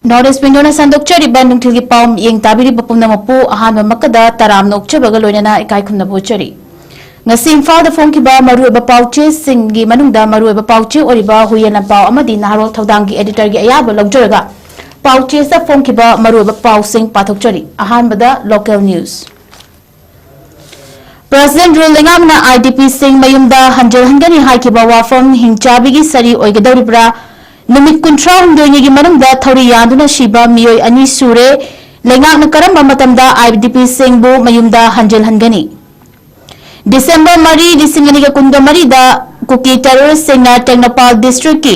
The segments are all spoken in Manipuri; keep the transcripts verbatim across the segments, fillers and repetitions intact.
North East Window ꯅ ꯁꯟꯗꯣꯛꯆꯔꯤꯕ ꯅꯨꯡꯊꯤꯜꯒꯤ ꯄꯥꯎ ꯃꯤꯠꯌꯦꯡ ꯇꯥꯕꯤꯔꯤꯕ ꯄꯨꯝꯅꯃꯛꯄꯨ ꯑꯍꯥꯟꯕ ꯃꯛꯀꯗ ꯇꯔꯥꯝꯅ ꯑꯣꯛꯆꯕꯒ ꯂꯣꯏꯅꯅ ꯏꯀꯥꯏ ꯈꯨꯝꯅꯕ ꯎꯠꯆꯔꯤ꯫ ꯉꯁꯤ ꯏꯝꯐꯥꯜꯗ ꯐꯣꯡꯈꯤꯕ ꯃꯔꯨꯑꯣꯏꯕ ꯄꯥꯎ ꯆꯦꯁꯤꯡꯒꯤ ꯃꯅꯨꯡꯗ ꯃꯔꯨꯑꯣꯏꯕ ꯄꯥꯎ ꯆꯦ ꯑꯣꯏꯔꯤꯕ ꯍꯨꯏꯌꯦꯟ ꯂꯟꯄꯥꯎ ꯑꯃꯗꯤ ꯅꯍꯥꯔꯣꯜ ꯊꯧꯗꯥꯡꯒꯤ editor ꯒꯤ ꯑꯌꯥꯕ ꯂꯧꯖꯔꯒ ꯄꯥꯎ ꯆꯦꯁꯤꯗ ꯐꯣꯡꯈꯤꯕ ꯃꯔꯨꯑꯣꯏꯕ ꯄꯥꯎꯁꯤꯡ ꯄꯥꯊꯣꯛꯆꯔꯤ꯫ ꯑꯍꯥꯟꯕꯗ local news꯫ President Rule ꯂꯩꯉꯥꯛꯅ I D P ꯁꯤꯡ ꯃꯌꯨꯝꯗ ꯍꯟꯖꯤꯜꯍꯟꯒꯅꯤ ꯍꯥꯏꯈꯤꯕ ꯋꯥꯐꯝ ꯍꯤꯡꯆꯥꯕꯤꯒꯤ ꯁꯥꯔꯤ ꯑꯣꯏꯒꯗꯧꯔꯤꯕ꯭ꯔꯥ? ꯅꯨꯃꯤꯠ ꯀꯨꯟꯊ꯭ꯔꯥ ꯍꯨꯝꯗꯣꯏꯅꯤꯒꯤ ꯃꯅꯨꯡꯗ ꯊꯧꯔꯤ ꯌꯥꯟꯗꯨꯅ ꯁꯤꯕ ꯃꯤꯑꯣꯏ ꯑꯅꯤ ꯁꯨꯔꯦ꯫ ꯂꯩꯉꯥꯛꯅ ꯀꯔꯝꯕ ꯃꯇꯝꯗ I D P ꯁꯤꯡꯕꯨ ꯃꯌꯨꯝꯗ ꯍꯟꯖꯤꯜꯍꯟꯒꯅꯤ? December ꯃꯔꯤ, ꯂꯤꯁꯤꯡ ꯑꯅꯤꯒ ꯀꯨꯟꯒ ꯃꯔꯤꯗ ꯀꯨꯀꯤ terrorist ꯁꯤꯡꯅ ꯇꯦꯡꯅꯧꯄꯥꯜ district ꯀꯤ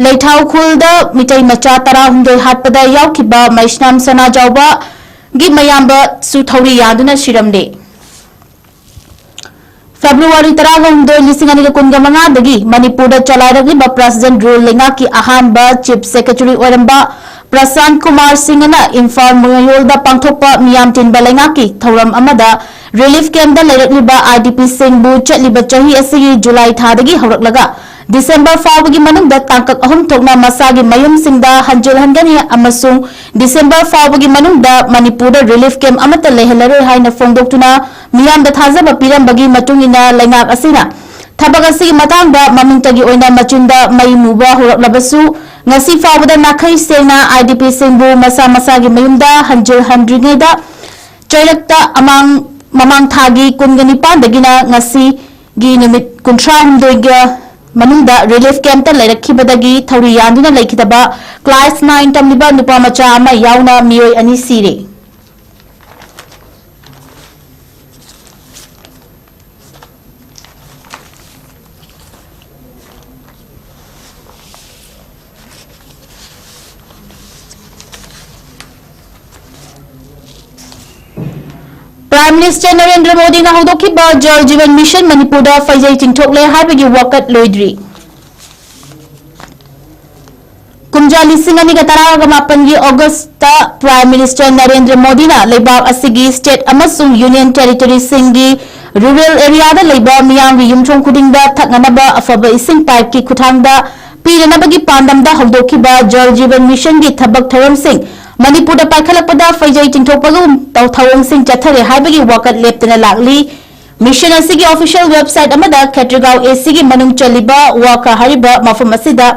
ꯂꯩꯊꯥꯎ ꯈꯨꯜꯗ ꯃꯤꯇꯩ ꯃꯆꯥ ꯇꯔꯥꯍꯨꯝꯗꯣꯏ ꯍꯥꯠꯄꯗ ꯌꯥꯎꯈꯤꯕ ꯃꯩꯁꯅꯥꯝ ꯁꯅꯥꯖꯥꯎꯕꯒꯤ ꯃꯌꯥꯝꯕꯁꯨ ꯊꯧꯔꯤ ꯌꯥꯟꯗꯨꯅ ꯁꯤꯔꯝꯂꯦ꯫ February ꯇꯔꯥꯒ ꯍꯨꯝꯗꯣꯏ, ꯂꯤꯁꯤꯡ ꯑꯅꯤꯒ ꯀꯨꯟꯒ ꯃꯉꯥꯗꯒꯤ ꯃꯅꯤꯄꯨꯔꯗ ꯆꯂꯥꯏꯔꯛꯂꯤꯕ President Rule ꯂꯩꯉꯥꯛꯀꯤ ꯑꯍꯥꯟꯕ Chief Secretary ꯑꯣꯏꯔꯝꯕ ꯄ꯭ꯔꯁꯥꯟ ꯀꯨꯃꯥꯔ ꯁꯤꯡꯍꯅ ꯏꯝꯐꯥꯜ ꯃꯌꯣꯜꯗ ꯄꯥꯡꯊꯣꯛꯄ ꯃꯤꯌꯥꯝ ꯇꯤꯟꯕ ꯂꯩꯉꯥꯛꯀꯤ ꯊꯧꯔꯝ ꯑꯃꯗ relief camp ꯗ ꯂꯩꯔꯛꯂꯤꯕ I D P ꯁꯤꯡꯕꯨ ꯆꯠꯂꯤꯕ ꯆꯍꯤ ꯑꯁꯤꯒꯤ July ꯊꯥꯗꯒꯤ ꯍꯧꯔꯛꯂꯒ December ꯐꯥꯎꯕꯒꯤ ꯃꯅꯨꯡꯗ ꯇꯥꯡꯀꯛ ꯑꯍꯨꯝ ꯊꯣꯛꯅ ꯃꯁꯥꯒꯤ ꯃꯌꯨꯝꯁꯤꯡꯗ ꯍꯟꯖꯤꯜꯍꯟꯒꯅꯤ ꯑꯃꯁꯨꯡ December ꯐꯥꯎꯕꯒꯤ ꯃꯅꯨꯡꯗ ꯃꯅꯤꯄꯨꯔꯗ relief camp ꯑꯃꯠꯇ ꯂꯩꯍꯜꯂꯔꯣꯏ ꯍꯥꯏꯅ ꯐꯣꯡꯗꯣꯛꯇꯨꯅ ꯃꯤꯌꯥꯝꯗ ꯊꯥꯖꯕ ꯄꯤꯔꯝꯕꯒꯤ ꯃꯇꯨꯡ ꯏꯟꯅ ꯂꯩꯉꯥꯛ ꯑꯁꯤꯅ ꯊꯕꯛ ꯑꯁꯤꯒꯤ ꯃꯇꯥꯡꯗ ꯃꯃꯤꯡꯇꯒꯤ ꯑꯣꯏꯅ ꯃꯆꯤꯟꯗ ꯃꯩ ꯃꯨꯕ ꯍꯧꯔꯛꯂꯕꯁꯨ, ꯉꯁꯤ ꯐꯥꯎꯕꯗ ꯅꯥꯈꯩ ꯁꯦꯡꯅ I D P ꯁꯤꯡꯕꯨ ꯃꯁꯥ ꯃꯁꯥꯒꯤ ꯃꯌꯨꯝꯗ ꯍꯟꯖꯤꯜꯍꯟꯗ꯭ꯔꯤꯉꯩꯗ ꯆꯩꯔꯛꯇ ꯑꯃꯥꯡ-, ꯃꯃꯥꯡ ꯊꯥꯒꯤ ꯀꯨꯟꯒ ꯅꯤꯄꯥꯟꯗꯒꯤꯅ ꯉꯁꯤꯒꯤ ꯅꯨꯃꯤꯠ ꯀꯨꯟꯊ꯭ꯔꯥ ꯍꯨꯝꯗꯣꯏꯒ ꯃꯅꯨꯡꯗ relief camp ꯇ ꯂꯩꯔꯛꯈꯤꯕꯗꯒꯤ ꯊꯧꯔꯤ ꯌꯥꯟꯗꯨꯅ ꯂꯩꯈꯤꯗꯕ class nine ꯇꯝꯂꯤꯕ ꯅꯨꯄꯥ ꯃꯆꯥ ꯑꯃ ꯌꯥꯎꯅ ꯃꯤꯑꯣꯏ ꯑꯅꯤ ꯁꯤꯔꯦ꯫ Prime Minister ꯅꯔꯦꯟꯗ꯭ꯔ ꯃꯣꯗꯤꯅ ꯍꯧꯗꯣꯛꯈꯤꯕ ꯖꯜ ꯖꯤꯕꯟ ꯃꯤꯁꯟ ꯃꯅꯤꯄꯨꯔꯗ ꯐꯩꯖꯩ ꯆꯤꯡꯊꯣꯛꯂꯦ ꯍꯥꯏꯕꯒꯤ ꯋꯥꯀꯠ ꯂꯣꯏꯗ꯭ꯔꯤ꯫ ꯀꯨꯝꯖꯥ ꯂꯤꯁꯤꯡ ꯑꯅꯤꯒ ꯇꯔꯥꯒ ꯃꯥꯄꯟꯒꯤ August ꯇ Prime Minister ꯅꯔꯦꯟꯗ꯭ꯔ ꯃꯣꯗꯤꯅ ꯂꯩꯕꯥꯛ ꯑꯁꯤꯒꯤ state ꯑꯃꯁꯨꯡ union territory ꯁꯤꯡꯒꯤ rural area ꯗ ꯂꯩꯕ ꯃꯤꯌꯥꯝꯒꯤ ꯌꯨꯝꯊꯣꯡ ꯈꯨꯗꯤꯡꯗ ꯊꯛꯅꯅꯕ ꯑꯐꯕ ꯏꯁꯤꯡ pipe ꯀꯤ ꯈꯨꯠꯊꯥꯡꯗ ꯄꯤꯅꯅꯕꯒꯤ ꯄꯥꯟꯗꯝꯗ ꯍꯧꯗꯣꯛꯈꯤꯕ ꯖꯜ ꯖꯤꯕꯟ ꯃꯤꯁꯟꯒꯤ ꯊꯕꯛ ꯊꯧꯔꯝꯁꯤꯡ ꯃꯅꯤꯄꯨꯔꯗ ꯄꯥꯏꯈꯠꯂꯛꯄꯗ ꯐꯩꯖꯩ ꯆꯤꯡꯊꯣꯛꯄꯒꯨꯝ ꯇꯧ-, ꯊꯧꯑꯣꯡꯁꯤꯡ ꯆꯠꯊꯔꯦ ꯍꯥꯏꯕꯒꯤ ꯋꯥꯀꯠ ꯂꯦꯞꯇꯅ ꯂꯥꯛꯂꯤ꯫ ꯃꯤꯁꯟ ꯑꯁꯤꯒꯤ official website ꯑꯃꯗ ꯈꯦꯇ꯭ꯔꯤꯒꯥꯎ A Cꯒꯤ ꯃꯅꯨꯡ ꯆꯜꯂꯤꯕ ꯋꯥꯀ ꯍꯥꯏꯔꯤꯕ ꯃꯐꯝ ꯑꯁꯤꯗ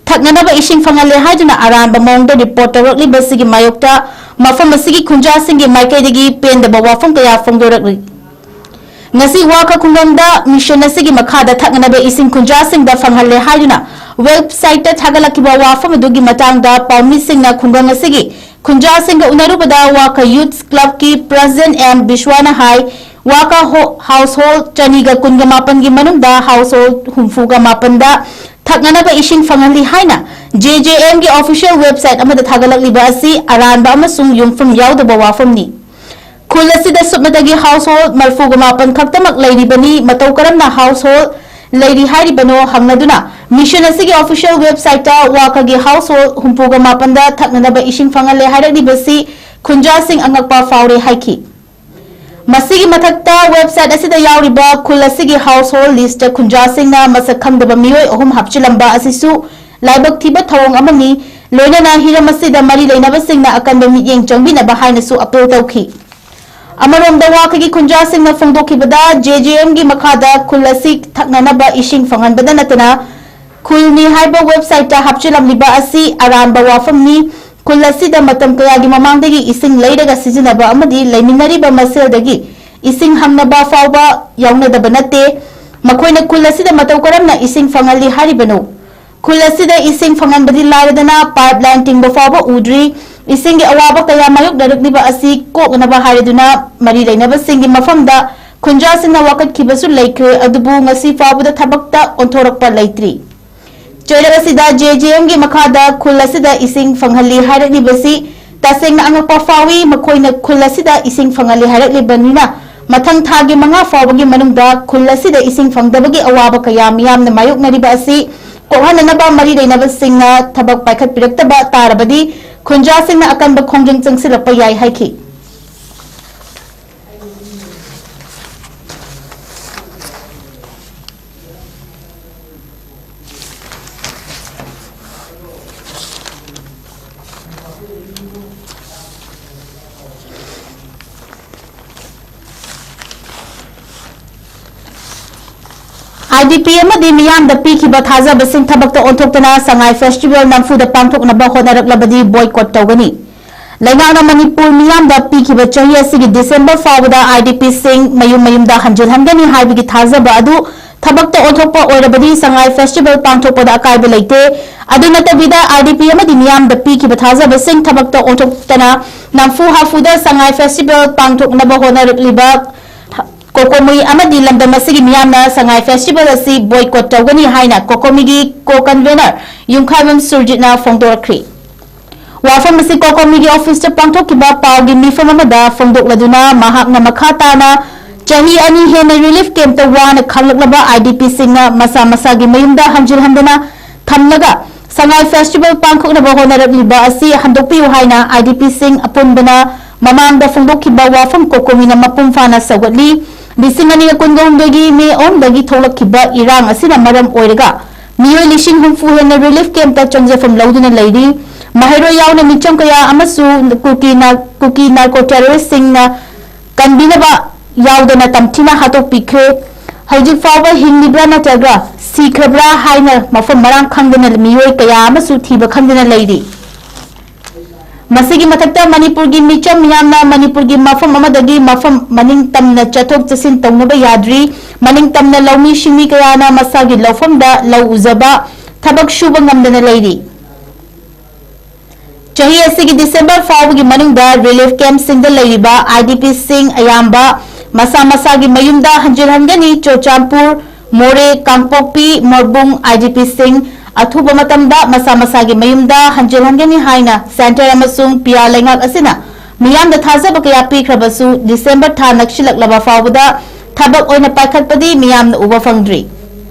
ꯊꯛꯅꯅꯕ ꯏꯁꯤꯡ ꯐꯪꯍꯜꯂꯦ ꯍꯥꯏꯗꯨꯅ ꯑꯔꯥꯟꯕ ꯃꯑꯣꯡꯗ report ꯇꯧꯔꯛꯂꯤꯕꯁꯤꯒꯤ ꯃꯥꯌꯣꯛꯇ ꯃꯐꯝ ꯑꯁꯤꯒꯤ ꯈꯨꯟꯖꯥꯁꯤꯡꯒꯤ ꯃꯥꯏꯀꯩꯗꯒꯤ ꯄꯦꯟꯗꯕ ꯋꯥꯐꯝ ꯀꯌꯥ ꯐꯣꯡꯗꯣꯔꯛꯂꯤ꯫ ꯉꯁꯤ ꯋꯥꯀ ꯈꯨꯡꯒꯪꯗ ꯃꯤꯁꯟ ꯑꯁꯤꯒꯤ ꯃꯈꯥꯗ ꯊꯛꯅꯅꯕ ꯏꯁꯤꯡ ꯈꯨꯟꯖꯥꯁꯤꯡꯗ ꯐꯪꯍꯜꯂꯦ ꯍꯥꯏꯗꯨꯅ websiteꯇ ꯊꯥꯒꯠꯂꯛꯈꯤꯕ ꯋꯥꯐꯝ ꯑꯗꯨꯒꯤ ꯃꯇꯥꯡꯗ ꯄꯥꯎꯃꯤꯁꯤꯡꯅ ꯈꯨꯡꯒꯪ ꯑꯁꯤꯒꯤ ꯈꯨꯟꯖꯥꯁꯤꯡꯒ ꯎꯅꯔꯨꯕꯗ ꯋꯥꯀ Youth Clubꯀꯤ President M ꯕꯤꯁ꯭ꯋꯥꯅ ꯍꯥꯏ, ꯋꯥꯀ ꯍꯣ-, household ꯆꯅꯤꯒ ꯀꯨꯟꯒ ꯃꯥꯄꯟꯒꯤ ꯃꯅꯨꯡꯗ household ꯍꯨꯝꯐꯨꯒ ꯃꯥꯄꯟꯗ ꯊꯛꯅꯅꯕ ꯏꯁꯤꯡ ꯐꯪꯍꯜꯂꯤ ꯍꯥꯏꯅ J J Mꯒꯤ official website ꯑꯃꯗ ꯊꯥꯒꯠꯂꯛꯂꯤꯕ ꯑꯁꯤ ꯑꯔꯥꯟꯕ ꯑꯃꯁꯨꯡ ꯌꯨꯝꯐꯝ ꯌꯥꯎꯗꯕ ꯋꯥꯐꯝꯅꯤ꯫ ꯈꯨꯜ ꯑꯁꯤꯗ ꯁꯨꯞꯅꯇꯒꯤ household ꯃꯔꯐꯨꯒ ꯃꯥꯄꯟ ꯈꯛꯇꯃꯛ ꯂꯩꯔꯤꯕꯅꯤ꯫ ꯃꯇꯧ ꯀꯔꯝꯅ household ꯂꯩꯔꯤ ꯍꯥꯏꯔꯤꯕꯅꯣ ꯍꯪꯅꯗꯨꯅ ꯃꯤꯁꯟ ꯑꯁꯤꯒꯤ official websiteꯇ ꯋꯥꯀꯒꯤ household ꯍꯨꯝꯐꯨꯒ ꯃꯥꯄꯟꯗ ꯊꯛꯅꯅꯕ ꯏꯁꯤꯡ ꯐꯪꯍꯜꯂꯦ ꯍꯥꯏꯔꯛꯂꯤꯕꯁꯤ ꯈꯨꯟꯖꯥꯁꯤꯡ ꯑꯉꯛꯄ ꯐꯥꯎꯔꯦ ꯍꯥꯏꯈꯤ꯫ ꯃꯁꯤꯒꯤ ꯃꯊꯛꯇ website ꯑꯁꯤꯗ ꯌꯥꯎꯔꯤꯕ ꯈꯨꯜ ꯑꯁꯤꯒꯤ household listꯇ ꯈꯨꯟꯖꯥꯁꯤꯡꯅ ꯃꯁꯛ ꯈꯪꯗꯕ ꯃꯤꯑꯣꯏ ꯑꯍꯨꯝ ꯍꯥꯞꯆꯤꯜꯂꯝꯕ ꯑꯁꯤꯁꯨ ꯂꯥꯏꯕꯛ ꯊꯤꯕ ꯊꯧꯑꯣꯡ ꯑꯃꯅꯤ꯫ ꯂꯣꯏꯅꯅ ꯍꯤꯔꯝ ꯑꯁꯤꯗ ꯃꯔꯤ ꯂꯩꯅꯕꯁꯤꯡꯅ ꯑꯀꯟꯕ ꯃꯤꯠꯌꯦꯡ ꯆꯪꯕꯤꯅꯕ ꯍꯥꯏꯅꯁꯨ appeal ꯇꯧꯈꯤ꯫ ꯑꯃꯔꯣꯝꯗ ꯋꯥꯀꯒꯤ ꯈꯨꯟꯖꯥꯁꯤꯡꯅ ꯐꯣꯡꯗꯣꯛꯈꯤꯕꯗ J J Mꯒꯤ ꯃꯈꯥꯗ ꯈꯨꯜ ꯑꯁꯤ ꯊꯛꯅꯅꯕ ꯏꯁꯤꯡ ꯐꯪꯍꯟꯕꯗ ꯅꯠꯇꯅ ꯈꯨꯜꯅꯤ ꯍꯥꯏꯕ websiteꯇ ꯍꯥꯞꯆꯤꯜꯂꯝꯂꯤꯕ ꯑꯁꯤ ꯑꯔꯥꯟꯕ ꯋꯥꯐꯝꯅꯤ꯫ ꯈꯨꯜ ꯑꯁꯤꯗ ꯃꯇꯝ ꯀꯌꯥꯒꯤ ꯃꯃꯥꯡꯗꯒꯤ ꯏꯁꯤꯡ ꯂꯩꯔꯒ ꯁꯤꯖꯤꯟꯅꯕ ꯑꯃꯗꯤ ꯂꯩꯃꯤꯟꯅꯔꯤꯕ ꯃꯁꯦꯜꯗꯒꯤ ꯏꯁꯤꯡ ꯍꯪꯅꯕ ꯐꯥꯎꯕ ꯌꯥꯎꯅꯗꯕ ꯅꯠꯇꯦ꯫ ꯃꯈꯣꯏꯅ ꯈꯨꯜ ꯑꯁꯤꯗ ꯃꯇꯧ ꯀꯔꯝꯅ ꯏꯁꯤꯡ ꯐꯪꯍꯜꯂꯤ ꯍꯥꯏꯔꯤꯕꯅꯣ? ꯈꯨꯜ ꯑꯁꯤꯗ ꯏꯁꯤꯡ ꯐꯪꯍꯟꯕꯗꯤ ꯂꯥꯏꯔꯗꯅ pipeline ꯇꯤꯡꯕ ꯐꯥꯎꯕ ꯎꯗ꯭ꯔꯤ꯫ ꯏꯁꯤꯡꯒꯤ ꯑꯋꯥꯕ ꯀꯌꯥ ꯃꯥꯌꯣꯛꯅꯔꯛꯂꯤꯕ ꯑꯁꯤ ꯀꯣꯛꯅꯅꯕ ꯍꯥꯏꯔꯗꯨꯅ ꯃꯔꯤ ꯂꯩꯅꯕꯁꯤꯡꯒꯤ ꯃꯐꯝꯗ ꯈꯨꯟꯖꯥꯁꯤꯡꯅ ꯋꯥꯀꯠꯈꯤꯕꯁꯨ ꯂꯩꯈ꯭ꯔꯦ, ꯑꯗꯨꯕꯨ ꯉꯁꯤ ꯐꯥꯎꯕꯗ ꯊꯕꯛꯇ ꯑꯣꯟꯊꯣꯔꯛꯄ ꯂꯩꯇ꯭ꯔꯤ꯫ ꯆꯩꯔꯛ ꯑꯁꯤꯗ J J Mꯒꯤ ꯃꯈꯥꯗ ꯈꯨꯜ ꯑꯁꯤꯗ ꯏꯁꯤꯡ ꯐꯪꯍꯜꯂꯤ ꯍꯥꯏꯔꯛꯂꯤꯕꯁꯤ ꯇꯁꯦꯡꯅ ꯑꯉꯛꯄ ꯐꯥꯎꯏ꯫ ꯃꯈꯣꯏꯅ ꯈꯨꯜ ꯑꯁꯤꯗ ꯏꯁꯤꯡ ꯐꯪꯍꯜꯂꯤ ꯍꯥꯏꯔꯛꯂꯤꯕꯅꯤꯅ ꯃꯊꯪ ꯊꯥꯒꯤ ꯃꯉꯥ ꯐꯥꯎꯕꯒꯤ ꯃꯅꯨꯡꯗ ꯈꯨꯜ ꯑꯁꯤꯗ ꯏꯁꯤꯡ ꯐꯪꯗꯕꯒꯤ ꯑꯋꯥꯕ ꯀꯌꯥ ꯃꯤꯌꯥꯝꯅ ꯃꯥꯌꯣꯛꯅꯔꯤꯕ ꯑꯁꯤ ꯀꯣꯛꯍꯟꯅꯅꯕ ꯃꯔꯤ ꯂꯩꯅꯕꯁꯤꯡꯅ ꯊꯕꯛ ꯄꯥꯏꯈꯠꯄꯤꯔꯛꯇꯕ ꯇꯥꯔꯕꯗꯤ ꯈꯨꯟꯖꯥꯁꯤꯡꯅ ꯑꯀꯟꯕ ꯈꯣꯡꯖꯪ ꯆꯪꯁꯤꯜꯂꯛꯄ ꯌꯥꯏ ꯍꯥꯏꯈꯤ꯫ ꯄꯤ ꯑꯃꯗꯤ ꯃꯤꯌꯥꯝꯗ ꯄꯤꯈꯤꯕ ꯊꯥꯖꯕꯁꯤꯡ ꯊꯕꯛꯇ ꯑꯣꯟꯊꯣꯛꯇꯅ ꯁꯉꯥꯏ ꯐꯦꯁꯇꯤꯚꯦꯜ ꯅꯝꯐꯨꯗ ꯄꯥꯡꯊꯣꯛꯅꯕ ꯍꯣꯠꯅꯔꯛꯂꯕꯗꯤ ꯕꯣꯏꯀꯣꯠ ꯇꯧꯒꯅꯤ꯫ ꯂꯩꯉꯥꯛꯅ ꯃꯅꯤꯄꯨꯔ ꯃꯤꯌꯥꯝꯗ ꯄꯤꯈꯤꯕ ꯆꯍꯤ ꯑꯁꯤꯒꯤ ꯗꯤꯁꯦꯝꯕꯔ ꯐꯥꯎꯕꯗ ꯑꯥꯏ ꯗꯤ ꯄꯤꯁꯤꯡ ꯃꯌꯨꯝ ꯃꯌꯨꯝꯗ ꯍꯟꯖꯤꯜꯍꯟꯒꯅꯤ ꯍꯥꯏꯕꯒꯤ ꯊꯥꯖꯕ ꯑꯗꯨ ꯊꯕꯛꯇ ꯑꯣꯟꯊꯣꯛꯄ ꯑꯣꯏꯔꯕꯗꯤ ꯁꯉꯥꯏ ꯐꯦꯁꯇꯤꯚꯦꯜ ꯄꯥꯡꯊꯣꯛꯄꯗ ꯑꯀꯥꯏꯕ ꯂꯩꯇꯦ꯫ ꯑꯗꯨ ꯅꯠꯇꯕꯤꯗ, ꯑꯥꯏ ꯗꯤ ꯄꯤ ꯑꯃꯗꯤ ꯃꯤꯌꯥꯝꯗ ꯄꯤꯈꯤꯕ ꯊꯥꯖꯕꯁꯤꯡ ꯊꯕꯛꯇ ꯑꯣꯟꯊꯣꯛꯇꯅ ꯅꯝꯐꯨ ꯍꯥꯐꯨꯗ ꯁꯉꯥꯏ ꯐꯦꯁꯇꯤꯚꯦꯜ ꯄꯥꯡꯊꯣꯛꯅꯕ ꯍꯣꯠꯅꯔꯛꯂꯤꯕ ꯀꯣꯀꯣꯃꯤ ꯑꯃꯗꯤ ꯂꯝꯗꯝ ꯑꯁꯤꯒꯤ ꯃꯤꯌꯥꯝꯅ ꯁꯉꯥꯏ ꯐꯦꯁꯇꯤꯚꯦꯜ ꯑꯁꯤ ꯕꯣꯏꯀꯣꯠ ꯇꯧꯒꯅꯤ ꯍꯥꯏꯅ ꯀꯣꯀꯣꯃꯤꯒꯤ ꯀꯣ ꯀꯟꯚꯦꯅꯔ ꯌꯨꯝꯈꯥꯏꯕꯝ ꯁꯨꯔꯖꯤꯠꯅ ꯐꯣꯡꯗꯣꯔꯛꯈ꯭ꯔꯤ꯫ ꯋꯥꯐꯝ ꯑꯁꯤ ꯀꯣꯀꯣꯃꯤꯒꯤ ꯑꯣꯐꯤꯁꯇ ꯄꯥꯡꯊꯣꯛꯈꯤꯕ ꯄꯥꯎꯒꯤ ꯃꯤꯐꯝ ꯑꯃꯗ ꯐꯣꯡꯗꯣꯛꯂꯗꯨꯅ ꯃꯍꯥꯛꯅ ꯃꯈꯥ ꯇꯥꯅ ꯆꯍꯤ ꯑꯅꯤ ꯍꯦꯟꯅ ꯔꯤꯂꯤꯐ ꯀꯦꯝꯞꯇ ꯋꯥꯅ ꯈꯥꯡꯂꯛꯂꯕ ꯑꯥꯏ ꯗꯤ ꯄꯤꯁꯤꯡꯅ ꯃꯁꯥ ꯃꯁꯥꯒꯤ ꯃꯌꯨꯝꯗ ꯍꯟꯖꯤꯜꯍꯟꯗꯅ ꯊꯝꯂꯒ ꯁꯉꯥꯏ ꯐꯦꯁꯇꯤꯚꯦꯜ ꯄꯥꯡꯊꯣꯛꯅꯕ ꯍꯣꯠꯅꯔꯛꯂꯤꯕ ꯑꯁꯤ ꯍꯟꯗꯣꯛꯄꯤꯌꯨ ꯍꯥꯏꯅ ꯑꯥꯏ ꯗꯤ ꯄꯤꯁꯤꯡ ꯑꯄꯨꯟꯕꯅ ꯃꯃꯥꯡꯗ ꯐꯣꯡꯗꯣꯛꯈꯤꯕ ꯋꯥꯐꯝ ꯀꯣꯀꯣꯃꯤꯅ ꯃꯄꯨꯡ ꯐꯥꯅ ꯁꯧꯒꯠꯂꯤ꯫ ꯂꯤꯁꯤꯡ ꯑꯅꯤꯒ ꯀꯨꯟꯒ ꯍꯨꯝꯗꯣꯏꯒꯤ ꯃꯦ ꯑꯍꯨꯝꯗꯒꯤ ꯊꯣꯛꯂꯛꯈꯤꯕ ꯏꯔꯥꯡ ꯑꯁꯤꯅ ꯃꯔꯝ ꯑꯣꯏꯔꯒ ꯃꯤꯑꯣꯏ ꯂꯤꯁꯤꯡ ꯍꯨꯝꯐꯨ ꯍꯦꯟꯅ ꯔꯤꯂꯤꯐ ꯀꯦꯝꯞꯇ ꯆꯪꯖꯐꯝ ꯂꯧꯗꯨꯅ ꯂꯩꯔꯤ꯫ ꯃꯍꯩꯔꯣꯏ ꯌꯥꯎꯅ ꯃꯤꯆꯝ ꯀꯌꯥ ꯑꯃꯁꯨ ꯀꯨꯀꯤ ꯅꯥ-, ꯀꯨꯀꯤ ꯅꯥꯔꯀꯣ ꯇꯦꯔꯣꯔꯤꯁꯁꯤꯡꯅ ꯀꯟꯕꯤꯅꯕ ꯌꯥꯎꯗꯅ ꯇꯝꯊꯤꯅ ꯍꯥꯠꯇꯣꯛꯄꯤꯈ꯭ꯔꯦ꯫ ꯍꯧꯖꯤꯛ ꯐꯥꯎꯕ ꯍꯤꯡꯂꯤꯕ꯭ꯔꯥ ꯅꯠꯇ꯭ꯔꯒ ꯁꯤꯈ꯭ꯔꯕ꯭ꯔꯥ ꯍꯥꯏꯅ ꯃꯐꯝ ꯃꯔꯥꯡ ꯈꯪꯗꯅ ꯃꯤꯑꯣꯏ ꯀꯌꯥ ꯑꯃꯁꯨ ꯊꯤꯕ ꯈꯪꯗꯅ ꯂꯩꯔꯤ꯫ ꯃꯁꯤꯒꯤ ꯃꯊꯛꯇ ꯃꯅꯤꯄꯨꯔꯒꯤ ꯃꯤꯆꯝ ꯃꯤꯌꯥꯝꯅ ꯃꯅꯤꯄꯨꯔꯒꯤ ꯃꯐꯝ ꯑꯃꯗꯒꯤ ꯃꯐꯝ ꯃꯅꯤꯡ ꯇꯝꯅ ꯆꯠꯊꯣꯛ ꯆꯠꯁꯤꯟ ꯇꯧꯅꯕ ꯌꯥꯗ꯭ꯔꯤ꯫ ꯃꯅꯤꯡ ꯇꯝꯅ ꯂꯧꯃꯤ ꯁꯤꯟꯃꯤ ꯀꯌꯥꯅ ꯃꯁꯥꯒꯤ ꯂꯧꯐꯝꯗ ꯂꯧ ꯎꯖꯕ, ꯊꯕꯛ ꯁꯨꯕ ꯉꯝꯗꯅ ꯂꯩꯔꯤ꯫ ꯆꯍꯤ ꯑꯁꯤꯒꯤ ꯗꯤꯁꯦꯝꯕꯔ ꯐꯥꯎꯕꯒꯤ ꯃꯅꯨꯡꯗ ꯔꯤꯂꯤꯐ ꯀꯦꯝꯞꯁꯤꯡꯗ ꯂꯩꯔꯤꯕ ꯑꯥꯏ ꯗꯤ ꯄꯤꯁꯤꯡ ꯑꯌꯥꯝꯕ ꯃꯁꯥ ꯃꯁꯥꯒꯤ ꯃꯌꯨꯝꯗ ꯍꯟꯖꯤꯜꯍꯟꯒꯅꯤ꯫ ꯆꯨꯔꯆꯥꯟꯄꯨꯔ, ꯃꯣꯔꯦ, ꯀꯥꯡꯄꯣꯛꯄꯤ, ꯃꯣꯔꯕꯨꯡ ꯑꯥꯏ ꯗꯤ ꯄꯤꯁꯤꯡ ꯑꯊꯨꯕ ꯃꯇꯝꯗ ꯃꯁꯥ ꯃꯁꯥꯒꯤ ꯃꯌꯨꯝꯗ ꯍꯟꯖꯤꯜꯍꯟꯒꯅꯤ ꯍꯥꯏꯅ ꯁꯦꯟꯇꯔ ꯑꯃꯁꯨꯡ ꯄꯤꯌꯥ ꯂꯩꯉꯥꯛ ꯑꯁꯤꯅ ꯃꯤꯌꯥꯝꯗ ꯊꯥꯖꯕ ꯀꯌꯥ ꯄꯤꯈ꯭ꯔꯕꯁꯨ, ꯗꯤꯁꯦꯝꯕꯔ ꯊꯥ ꯅꯛꯁꯤꯜꯂꯛꯂꯕ ꯐꯥꯎꯕꯗ ꯊꯕꯛ ꯑꯣꯏꯅ ꯄꯥꯏꯈꯠꯄꯗꯤ ꯃꯤꯌꯥꯝꯅ ꯎꯕ ꯐꯪꯗ꯭ꯔꯤ꯫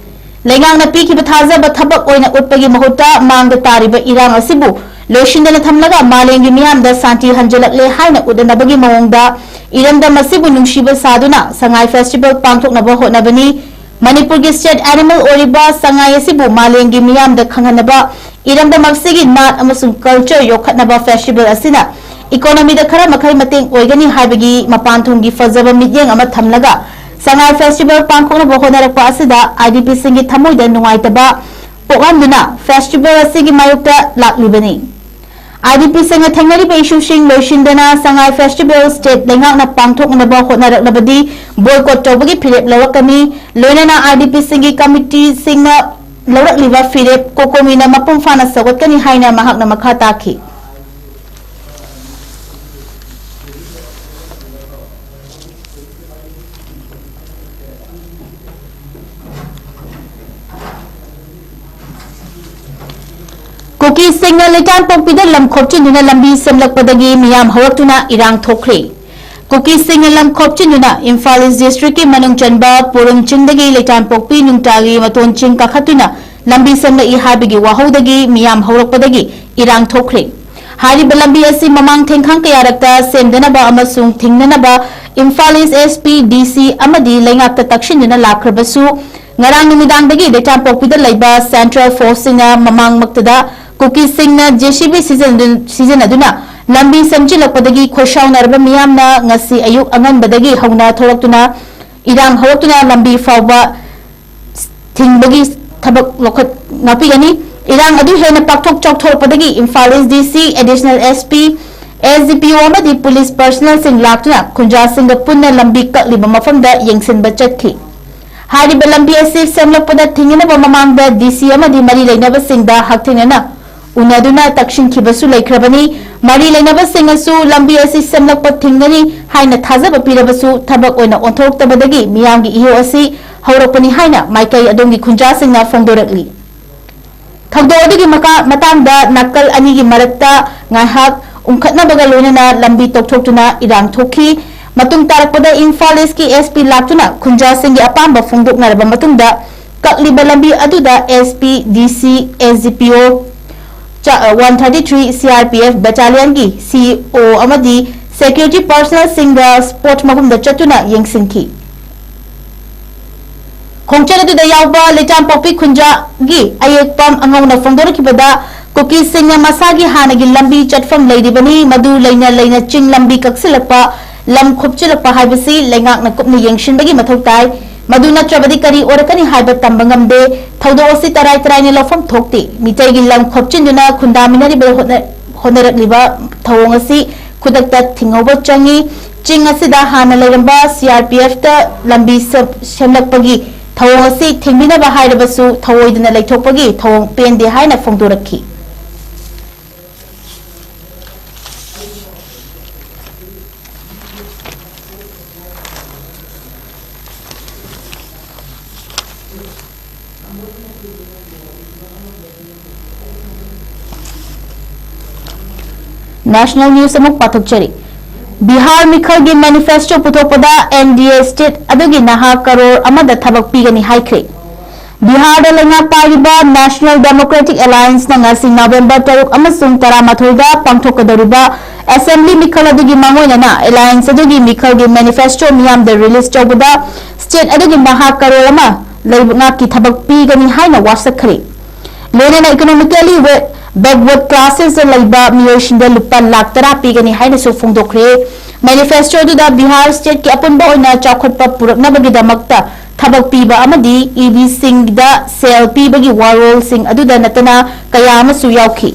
ꯂꯩꯉꯥꯛꯅ ꯄꯤꯈꯤꯕ ꯊꯥꯖꯕ ꯊꯕꯛ ꯑꯣꯏꯅ ꯎꯠꯄꯒꯤ ꯃꯍꯨꯠꯇ ꯃꯥꯡꯗ ꯇꯥꯔꯤꯕ ꯏꯔꯥꯡ ꯑꯁꯤꯕꯨ ꯂꯣꯏꯁꯤꯟꯗꯅ ꯊꯝꯂꯒ ꯃꯥꯂꯦꯝꯒꯤ ꯃꯤꯌꯥꯝꯗ ꯁꯥꯟꯇꯤ ꯍꯟꯖꯤꯜꯂꯛꯂꯦ ꯍꯥꯏꯅ ꯎꯠꯅꯅꯕꯒꯤ ꯃꯑꯣꯡꯗ ꯏꯔꯝꯗꯝ ꯑꯁꯤꯕꯨ ꯅꯨꯡꯁꯤꯕ ꯁꯥꯗꯨꯅ ꯁꯉꯥꯏ ꯐꯦꯁꯇꯤꯚꯦꯜ ꯄꯥꯡꯊꯣꯛꯅꯕ ꯍꯣꯠꯅꯕꯅꯤ꯫ ꯃꯅꯤꯄꯨꯔꯒꯤ ꯁ꯭ꯇꯦꯠ ꯑꯦꯅꯤꯃꯦꯜ ꯑꯣꯏꯔꯤꯕ ꯁꯉꯥꯏ ꯑꯁꯤꯕꯨ ꯃꯥꯂꯦꯝꯒꯤ ꯃꯤꯌꯥꯝꯗ ꯈꯪꯍꯟꯅꯕ ꯏꯔꯝꯗꯝ ꯑꯁꯤꯒꯤ ꯅꯥꯠ ꯑꯃꯁꯨꯡ ꯀꯜꯆꯔ ꯌꯣꯛꯈꯠꯅꯕ ꯐꯦꯁꯇꯤꯚꯦꯜ ꯑꯁꯤꯅ ꯏꯀꯣꯅꯣꯃꯤꯗ ꯈꯔ ꯃꯈꯩ ꯃꯇꯦꯡ ꯑꯣꯏꯒꯅꯤ ꯍꯥꯏꯕꯒꯤ ꯃꯄꯥꯟꯊꯣꯡꯒꯤ ꯐꯖꯕ ꯃꯤꯠꯌꯦꯡ ꯑꯃ ꯊꯝꯂꯒ ꯁꯉꯥꯏ ꯐꯦꯁꯇꯤꯚꯦꯜ ꯄꯥꯡꯊꯣꯛꯅꯕ ꯍꯣꯠꯅꯔꯛꯄ ꯑꯁꯤꯗ ꯑꯥꯏ ꯗꯤ ꯄꯤꯁꯤꯡꯒꯤ ꯊꯃꯣꯏꯗ ꯅꯨꯡꯉꯥꯏꯇꯕ ꯄꯣꯛꯍꯟꯗꯨꯅ ꯐꯦꯁꯇꯤꯚꯦꯜ ꯑꯁꯤꯒꯤ ꯃꯥꯌꯣꯛꯇ ꯂꯥꯛꯂꯤꯕꯅꯤ꯫ ꯑꯥꯏ ꯗꯤ ꯄꯤꯁꯤꯡꯅ ꯊꯦꯡꯅꯔꯤꯕ ꯏꯁꯨꯁꯤꯡ ꯂꯣꯏꯁꯤꯟꯗꯅ ꯁꯉꯥꯏ ꯐꯦꯁꯇꯤꯚꯦꯜ ꯁ꯭ꯇꯦꯠ ꯂꯩꯉꯥꯛꯅ ꯄꯥꯡꯊꯣꯛꯅꯕ ꯍꯣꯠꯅꯔꯛꯂꯕꯗꯤ ꯕꯣꯏꯀꯣꯠ ꯇꯧꯕꯒꯤ ꯐꯤꯔꯦꯞ ꯂꯧꯔꯛꯀꯅꯤ꯫ ꯂꯣꯏꯅꯅ ꯑꯥꯏ ꯗꯤ ꯄꯤꯁꯤꯡꯒꯤ ꯀꯃꯤꯇꯤꯁꯤꯡꯅ ꯂꯧꯔꯛꯂꯤꯕ ꯐꯤꯔꯦꯞ ꯀꯣꯀꯣꯃꯤꯅ ꯃꯄꯨꯡ ꯐꯥꯅ ꯁꯧꯒꯠꯀꯅꯤ ꯍꯥꯏꯅ ꯃꯍꯥꯛꯅ ꯃꯈꯥ ꯇꯥꯈꯤ꯫ ꯀꯨꯀꯤꯁꯤꯡꯅ ꯂꯩꯇꯥꯟꯄꯣꯛꯄꯤꯗ ꯂꯝ ꯈꯣꯞꯆꯤꯟꯗꯨꯅ ꯂꯝꯕꯤ ꯁꯦꯝꯂꯛꯄꯗꯒꯤ ꯃꯤꯌꯥꯝ ꯍꯧꯔꯛꯇꯨꯅ ꯏꯔꯥꯡ ꯊꯣꯛꯈ꯭ꯔꯦ꯫ ꯀꯨꯀꯤꯁꯤꯡꯅ ꯂꯝ ꯈꯣꯞꯆꯤꯟꯗꯨꯅ ꯏꯝꯐꯥꯜ ꯏꯁ ꯗꯤꯁꯇ꯭ꯔꯤꯛꯀꯤ ꯃꯅꯨꯡ ꯆꯟꯕ ꯄꯣꯔꯨꯝ ꯆꯤꯡꯗꯒꯤ ꯂꯩꯇꯥꯟꯄꯣꯛꯄꯤ ꯅꯨꯡꯇꯥꯒꯤ ꯃꯇꯣꯟ ꯆꯤꯡ ꯀꯥꯈꯠꯇꯨꯅ ꯂꯝꯕꯤ ꯁꯦꯝꯂꯛꯏ ꯍꯥꯏꯕꯒꯤ ꯋꯥꯍꯧꯗꯒꯤ ꯃꯤꯌꯥꯝ ꯍꯧꯔꯛꯄꯗꯒꯤ ꯏꯔꯥꯡ ꯊꯣꯛꯈ꯭ꯔꯦ꯫ ꯍꯥꯏꯔꯤꯕ ꯂꯝꯕꯤ ꯑꯁꯤ ꯃꯃꯥꯡ ꯊꯦꯡꯈꯥꯡ ꯀꯌꯥꯔꯛꯇ ꯁꯦꯝꯗꯅꯕ ꯑꯃꯁꯨꯡ ꯊꯤꯡꯅꯅꯕ ꯏꯝꯐꯥꯜ ꯏꯁ ꯑꯦꯁ ꯄꯤ, ꯗꯤ ꯁꯤ ꯑꯃꯗꯤ ꯂꯩꯉꯥꯛꯇ ꯇꯛꯁꯤꯟꯗꯨꯅ ꯂꯥꯛꯈ꯭ꯔꯕꯁꯨ, ꯉꯔꯥꯡ ꯅꯨꯃꯤꯗꯥꯡꯗꯒꯤ ꯂꯩꯇꯥꯟꯄꯣꯛꯄꯤꯗ ꯂꯩꯕ ꯁꯦꯟꯇ꯭ꯔꯦꯜ ꯐꯣꯔꯁꯁꯤꯡꯅ ꯃꯃꯥꯡꯃꯛꯇꯗ ꯀꯨꯀꯤꯁꯤꯡꯅ ꯖꯦ ꯁꯤ ꯕꯤ ꯁꯤꯖꯤꯟꯅꯗꯨ-, ꯁꯤꯖꯤꯟꯅꯗꯨꯅ ꯂꯝꯕꯤ ꯁꯦꯝꯖꯤꯜꯂꯛꯄꯗꯒꯤ ꯈꯣꯏꯁꯥꯎꯅꯔꯕ ꯃꯤꯌꯥꯝꯅ ꯉꯁꯤ ꯑꯌꯨꯛ ꯑꯉꯟꯕꯗꯒꯤ ꯍꯧꯅ ꯊꯣꯛꯂꯛꯇꯨꯅ ꯏꯔꯥꯡ ꯍꯧꯔꯛꯇꯨꯅ ꯂꯝꯕꯤ ꯐꯥꯎꯕ ꯊꯤꯡꯕꯒꯤ ꯊꯕꯛ ꯂꯧꯈꯠ-, ꯉꯥꯛꯄꯤꯒꯅꯤ꯫ ꯏꯔꯥꯡ ꯑꯗꯨ ꯍꯦꯟꯅ ꯄꯥꯛꯊꯣꯛ ꯆꯥꯎꯊꯣꯔꯛꯄꯗꯒꯤ ꯏꯝꯐꯥꯜ ꯏꯁ ꯗꯤ ꯁꯤ, additional S P, S D P ꯑꯣ ꯑꯃꯗꯤ ꯄꯨꯂꯤꯁ ꯄꯔꯁꯅꯦꯜꯁꯤꯡ ꯂꯥꯛꯇꯨꯅ ꯈꯨꯟꯖꯥꯁꯤꯡꯒ ꯄꯨꯟꯅ ꯂꯝꯕꯤ ꯀꯛꯂꯤꯕ ꯃꯐꯝꯗ ꯌꯦꯡꯁꯤꯟꯕ ꯆꯠꯈꯤ꯫ ꯍꯥꯏꯔꯤꯕ ꯂꯝꯕꯤ ꯑꯁꯤ ꯁꯦꯝꯂꯛꯄꯗ ꯊꯤꯡꯅꯅꯕ ꯃꯃꯥꯡꯗ ꯗꯤ ꯁꯤ ꯑꯃꯗꯤ ꯃꯔꯤ ꯂꯩꯅꯕꯁꯤꯡꯗ ꯍꯛꯊꯦꯡꯅꯅ ꯎꯅꯗꯨꯅ ꯇꯛꯁꯤꯟꯈꯤꯕꯁꯨ ꯂꯩꯈ꯭ꯔꯕꯅꯤ꯫ ꯃꯔꯤ ꯂꯩꯅꯕꯁꯤꯡꯅꯁꯨ ꯂꯝꯕꯤ ꯑꯁꯤ ꯁꯦꯝꯂꯛꯄ ꯊꯤꯡꯒꯅꯤ ꯍꯥꯏꯅ ꯊꯥꯖꯕ ꯄꯤꯔꯕꯁꯨ ꯊꯕꯛ ꯑꯣꯏꯅ ꯑꯣꯟꯊꯣꯔꯛꯇꯕꯗꯒꯤ ꯃꯤꯌꯥꯝꯒꯤ ꯏꯍꯧ ꯑꯁꯤ ꯍꯧꯔꯛꯄꯅꯤ ꯍꯥꯏꯅ ꯃꯥꯏꯀꯩ ꯑꯗꯣꯝꯒꯤ ꯈꯨꯟꯖꯥꯁꯤꯡꯅ ꯐꯣꯡꯗꯣꯔꯛꯂꯤ꯫ ꯊꯧꯗꯣꯛ ꯑꯗꯨꯒꯤ ꯃꯀꯥ-, ꯃꯇꯥꯡꯗ ꯅꯥꯀꯜ ꯑꯅꯤꯒꯤ ꯃꯔꯛꯇ ꯉꯥꯏꯍꯥꯛ ꯎꯪꯈꯠꯅꯕꯒ ꯂꯣꯏꯅꯅ ꯂꯝꯕꯤ ꯇꯧꯊꯣꯛꯇꯨꯅ ꯏꯔꯥꯡ ꯊꯣꯛꯈꯤ꯫ ꯃꯇꯨꯡ ꯇꯥꯔꯛꯄꯗ ꯏꯝꯐꯥꯜ ꯏꯁꯀꯤ ꯑꯦꯁ ꯄꯤ ꯂꯥꯛꯇꯨꯅ ꯈꯨꯟꯖꯥꯁꯤꯡꯒꯤ ꯑꯄꯥꯝꯕ ꯐꯣꯡꯗꯣꯛꯅꯔꯕ ꯃꯇꯨꯡꯗ ꯀꯛꯂꯤꯕ ꯂꯝꯕꯤ ꯑꯗꯨꯗ ꯑꯦꯁ ꯄꯤ, ꯗꯤ ꯁꯤ, ꯑꯦꯁ ꯗꯤ ꯄꯤ ꯑꯣ, ꯆ-, one thirty three C R P F ꯕꯦꯇꯥꯂꯤꯌꯟꯒꯤ ꯁꯤ ꯑꯣ ꯑꯃꯗꯤ ꯁꯦꯀ꯭ꯌꯨꯔꯤꯇꯤ ꯄꯔꯁꯅꯦꯜꯁꯤꯡꯒ ꯁ꯭ꯄꯣꯠ ꯃꯐꯝꯗ ꯆꯠꯇꯨꯅ ꯌꯦꯡꯁꯤꯟꯈꯤ꯫ ꯈꯣꯡꯆꯠ ꯑꯗꯨꯗ ꯌꯥꯎꯕ ꯂꯩꯇꯥꯝꯄꯣꯛꯄꯤ ꯈꯨꯟꯖꯥꯒꯤ ꯑꯌꯦꯛꯄꯝ ꯑꯉꯧꯅ ꯐꯣꯡꯗꯣꯔꯛꯈꯤꯕꯗ, ꯀꯨꯀꯤꯁꯤꯡꯅ ꯃꯁꯥꯒꯤ ꯍꯥꯟꯅꯒꯤ ꯂꯝꯕꯤ ꯆꯠꯐꯝ ꯂꯩꯔꯤꯕꯅꯤ, ꯃꯗꯨ ꯂꯩꯅ ꯂꯩꯅ ꯆꯤꯡ ꯂꯝꯕꯤ ꯀꯛꯁꯤꯜꯂꯛꯄ ꯂꯝ ꯈꯣꯞꯆꯤꯜꯂꯛꯄ ꯍꯥꯏꯕꯁꯤ ꯂꯩꯉꯥꯛꯅ ꯀꯨꯞꯅ ꯌꯦꯡꯁꯤꯟꯕꯒꯤ ꯃꯊꯧ ꯇꯥꯏ꯫ ꯃꯗꯨ ꯅꯠꯇ꯭ꯔꯕꯗꯤ ꯀꯔꯤ ꯑꯣꯏꯔꯛꯀꯅꯤ ꯍꯥꯏꯕ ꯇꯝꯕ ꯉꯝꯗꯦ꯫ ꯊꯧꯗꯣꯛ ꯑꯁꯤ ꯇꯔꯥꯏ ꯇꯔꯥꯏꯅ ꯂꯧꯐꯝ ꯊꯣꯛꯇꯦ꯫ ꯃꯤꯇꯩꯒꯤ ꯂꯝ ꯈꯣꯞꯆꯤꯟꯗꯨꯅ ꯈꯨꯟꯗꯥꯃꯤꯟꯅꯔꯤꯕ ꯍꯣꯠꯅ-, ꯍꯣꯠꯅꯔꯛꯂꯤꯕ ꯊꯧꯑꯣꯡ ꯑꯁꯤ ꯈꯨꯗꯛꯇ ꯊꯤꯡꯍꯧꯕ ꯆꯪꯏ꯫ ꯆꯤꯡ ꯑꯁꯤꯗ ꯍꯥꯟꯅ ꯂꯩꯔꯝꯕ ꯁꯤ ꯑꯥꯔ ꯄꯤ ꯑꯦꯐꯇ ꯂꯝꯕꯤ ꯁꯦꯝ-, ꯁꯦꯝꯂꯛꯄꯒꯤ ꯊꯧꯑꯣꯡ ꯑꯁꯤ ꯊꯤꯡꯕꯤꯅꯕ ꯍꯥꯏꯔꯕꯁꯨ ꯊꯧꯑꯣꯏꯗꯅ ꯂꯩꯊꯣꯛꯄꯒꯤ ꯊꯧꯑꯣꯡ ꯄꯦꯟꯗꯦ ꯍꯥꯏꯅ ꯐꯣꯡꯗꯣꯔꯛꯈꯤ꯫ National news ꯑꯃꯨꯛ ꯄꯥꯊꯣꯛꯆꯔꯤ꯫ ꯕꯤꯍꯥꯔ ꯃꯤꯈꯜꯒꯤ manifesto ꯄꯨꯊꯣꯛꯄꯗ N D A state ꯑꯗꯨꯒꯤ ꯅꯍꯥ ꯀꯔꯣꯔ ꯑꯃꯗ ꯊꯕꯛ ꯄꯤꯒꯅꯤ ꯍꯥꯏꯈ꯭ꯔꯦ꯫ ꯕꯤꯍꯥꯔꯗ ꯂꯩꯉꯥꯛ ꯄꯥꯏꯔꯤꯕ National Democratic Allianceꯅ ꯉꯁꯤ ꯅꯕꯦꯝꯕꯔ ꯇꯔꯨꯛ ꯑꯃꯁꯨꯡ ꯇꯔꯥꯃꯥꯊꯣꯏꯗ ꯄꯥꯡꯊꯣꯛꯀꯗꯧꯔꯤꯕ assembly ꯃꯤꯈꯜ ꯑꯗꯨꯒꯤ ꯃꯥꯡꯑꯣꯏꯅꯅ alliance ꯑꯗꯨꯒꯤ ꯃꯤꯈꯜꯒꯤ manifesto ꯃꯤꯌꯥꯝꯗ release ꯇꯧꯕꯗ state ꯑꯗꯨꯒꯤ ꯅꯍꯥ ꯀꯔꯣꯔ ꯑꯃ ꯂꯩꯉꯥꯛꯀꯤ ꯊꯕꯛ ꯄꯤꯒꯅꯤ ꯍꯥꯏꯅ ꯋꯥꯁꯛꯈ꯭ꯔꯦ꯫ ꯂꯣꯏꯅꯅ economically we-, backward classesꯇ ꯂꯩꯕ ꯃꯤꯑꯣꯏꯁꯤꯡꯗ ꯂꯨꯄꯥ ꯂꯥꯈ ꯇꯔꯥ ꯄꯤꯒꯅꯤ ꯍꯥꯏꯅꯁꯨ ꯐꯣꯡꯗꯣꯛꯈ꯭ꯔꯦ꯫ Manifesto ꯑꯗꯨꯗ ꯕꯤꯍꯥꯔ stateꯀꯤ ꯑꯄꯨꯟꯕ ꯑꯣꯏꯅ ꯆꯥꯎꯈꯠꯄ ꯄꯨꯔꯛꯅꯕꯒꯤꯗꯃꯛꯇ ꯊꯕꯛ ꯄꯤꯕ ꯑꯃꯗꯤ ꯏꯕꯤꯁꯤꯡꯗ ꯁꯦꯜ ꯄꯤꯕꯒꯤ ꯋꯥꯔꯣꯜꯁꯤꯡ ꯑꯗꯨꯗ ꯅꯠꯇꯅ ꯀꯌꯥ ꯑꯃꯁꯨ ꯌꯥꯎꯈꯤ꯫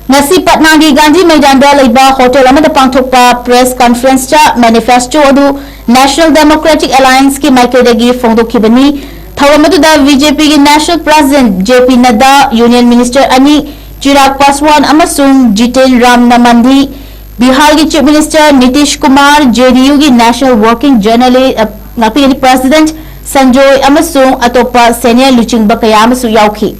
ꯉꯁꯤ ꯄꯠꯅꯥꯒꯤ ꯒꯥꯟꯙꯤ ꯃꯩꯗꯥꯟꯗ ꯂꯩꯕ ꯍꯣꯇꯦꯜ ꯑꯃꯗ ꯄꯥꯡꯊꯣꯛꯄ press conferenceꯇ manifesto ꯑꯗꯨ National Democratic Allianceꯀꯤ ꯃꯥꯏꯀꯩꯗꯒꯤ ꯐꯣꯡꯗꯣꯛꯈꯤꯕꯅꯤ꯫ ꯊꯧꯔꯝ ꯑꯗꯨꯗ BJPꯒꯤ National President J P Nadda, Union Minister ꯑꯅꯤ Chirag Paswan ꯑꯃꯁꯨꯡ Jiten Ram Namandhi, ꯕꯤꯍꯥꯔꯒꯤ Chief Minister Nitish Kumar, JDUꯒꯤ National Working Journalist, ꯑ, ꯉꯥꯛꯄꯤꯒꯅꯤ, President ꯁꯟꯖꯣꯏ ꯑꯃꯁꯨꯡ ꯑꯇꯣꯞꯄ senior ꯂꯨꯆꯤꯡꯕ ꯀꯌꯥ ꯑꯃꯁꯨ ꯌꯥꯎꯈꯤ꯫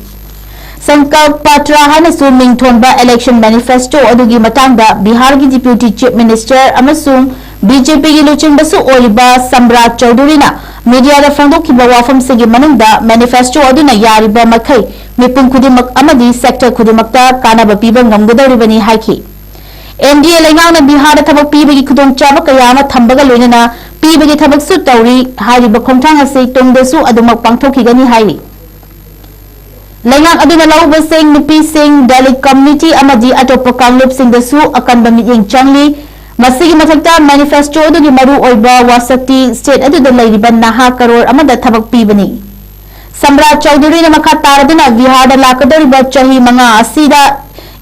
ꯁꯪꯀꯜꯞ ꯄꯇ꯭ꯔ ꯍꯥꯏꯅꯁꯨ ꯃꯤꯡꯊꯣꯟꯕ election manifesto ꯑꯗꯨꯒꯤ ꯃꯇꯥꯡꯗ ꯕꯤꯍꯥꯔꯒꯤ Deputy Chief Minister ꯑꯃꯁꯨꯡ BJPꯒꯤ ꯂꯨꯆꯤꯡꯕꯁꯨ ꯑꯣꯏꯔꯤꯕ ꯁꯝꯔꯥꯖ ꯆꯧꯙꯨꯔꯤꯅ mediaꯗ ꯐꯣꯡꯗꯣꯛꯈꯤꯕ ꯋꯥꯐꯝꯁꯤꯡꯒꯤ ꯃꯅꯨꯡꯗ manifesto ꯑꯗꯨꯅ ꯌꯥꯔꯤꯕ ꯃꯈꯩ ꯃꯤꯄꯨꯝ ꯈꯨꯗꯤꯡꯃꯛ ꯑꯃꯗꯤ sector ꯈꯨꯗꯤꯡꯃꯛꯇ ꯀꯥꯟꯅꯕ ꯄꯤꯕ ꯉꯝꯒꯗꯧꯔꯤꯕꯅꯤ ꯍꯥꯏꯈꯤ꯫ NDA ꯂꯩꯉꯥꯛꯅ ꯕꯤꯍꯥꯔꯗ ꯊꯕꯛ ꯄꯤꯕꯒꯤ ꯈꯨꯗꯣꯡꯆꯥꯕ ꯀꯌꯥ ꯑꯃ ꯊꯝꯕꯒ ꯂꯣꯏꯅꯅ ꯄꯤꯕꯒꯤ ꯊꯕꯛꯁꯨ ꯇꯧꯔꯤ꯫ ꯍꯥꯏꯔꯤꯕ ꯈꯣꯡꯊꯥꯡ ꯑꯁꯤ ꯇꯨꯡꯗꯁꯨ ꯑꯗꯨꯃꯛ ꯄꯥꯡꯊꯣꯛꯈꯤꯒꯅꯤ ꯍꯥꯏꯔꯤ꯫ ꯂꯩꯉꯥꯛ ꯑꯗꯨꯅ ꯂꯧꯎꯕꯁꯤꯡ, ꯅꯨꯄꯤꯁꯤꯡ, Dalit community ꯑꯃꯗꯤ ꯑꯇꯣꯞꯄ ꯀꯥꯡꯂꯨꯞꯁꯤꯡꯗꯁꯨ ꯑꯀꯟꯕ ꯃꯤꯠꯌꯦꯡ ꯆꯪꯂꯤ꯫ ꯃꯁꯤꯒꯤ ꯃꯊꯛꯇ, ꯃꯦꯅꯤꯐꯦꯁꯇꯣ ꯑꯗꯨꯒꯤ ꯃꯔꯨ ꯑꯣꯏꯕ ꯋꯥꯁꯛꯇꯤ ꯁ꯭ꯇꯦꯠ ꯑꯗꯨꯗ ꯂꯩꯔꯤꯕ ꯅꯍꯥ ꯀꯔꯣꯔ ꯑꯃꯗ ꯊꯕꯛ ꯄꯤꯕꯅꯤ꯫ ꯁꯝꯔꯥꯖ ꯆꯧꯙꯨꯔꯤꯅ ꯃꯈꯥ ꯇꯥꯔꯗꯨꯅ ꯕꯤꯍꯥꯔꯗ ꯂꯥꯛꯀꯗꯧꯔꯤꯕ ꯆꯍꯤ ꯃꯉꯥ ꯑꯁꯤꯗ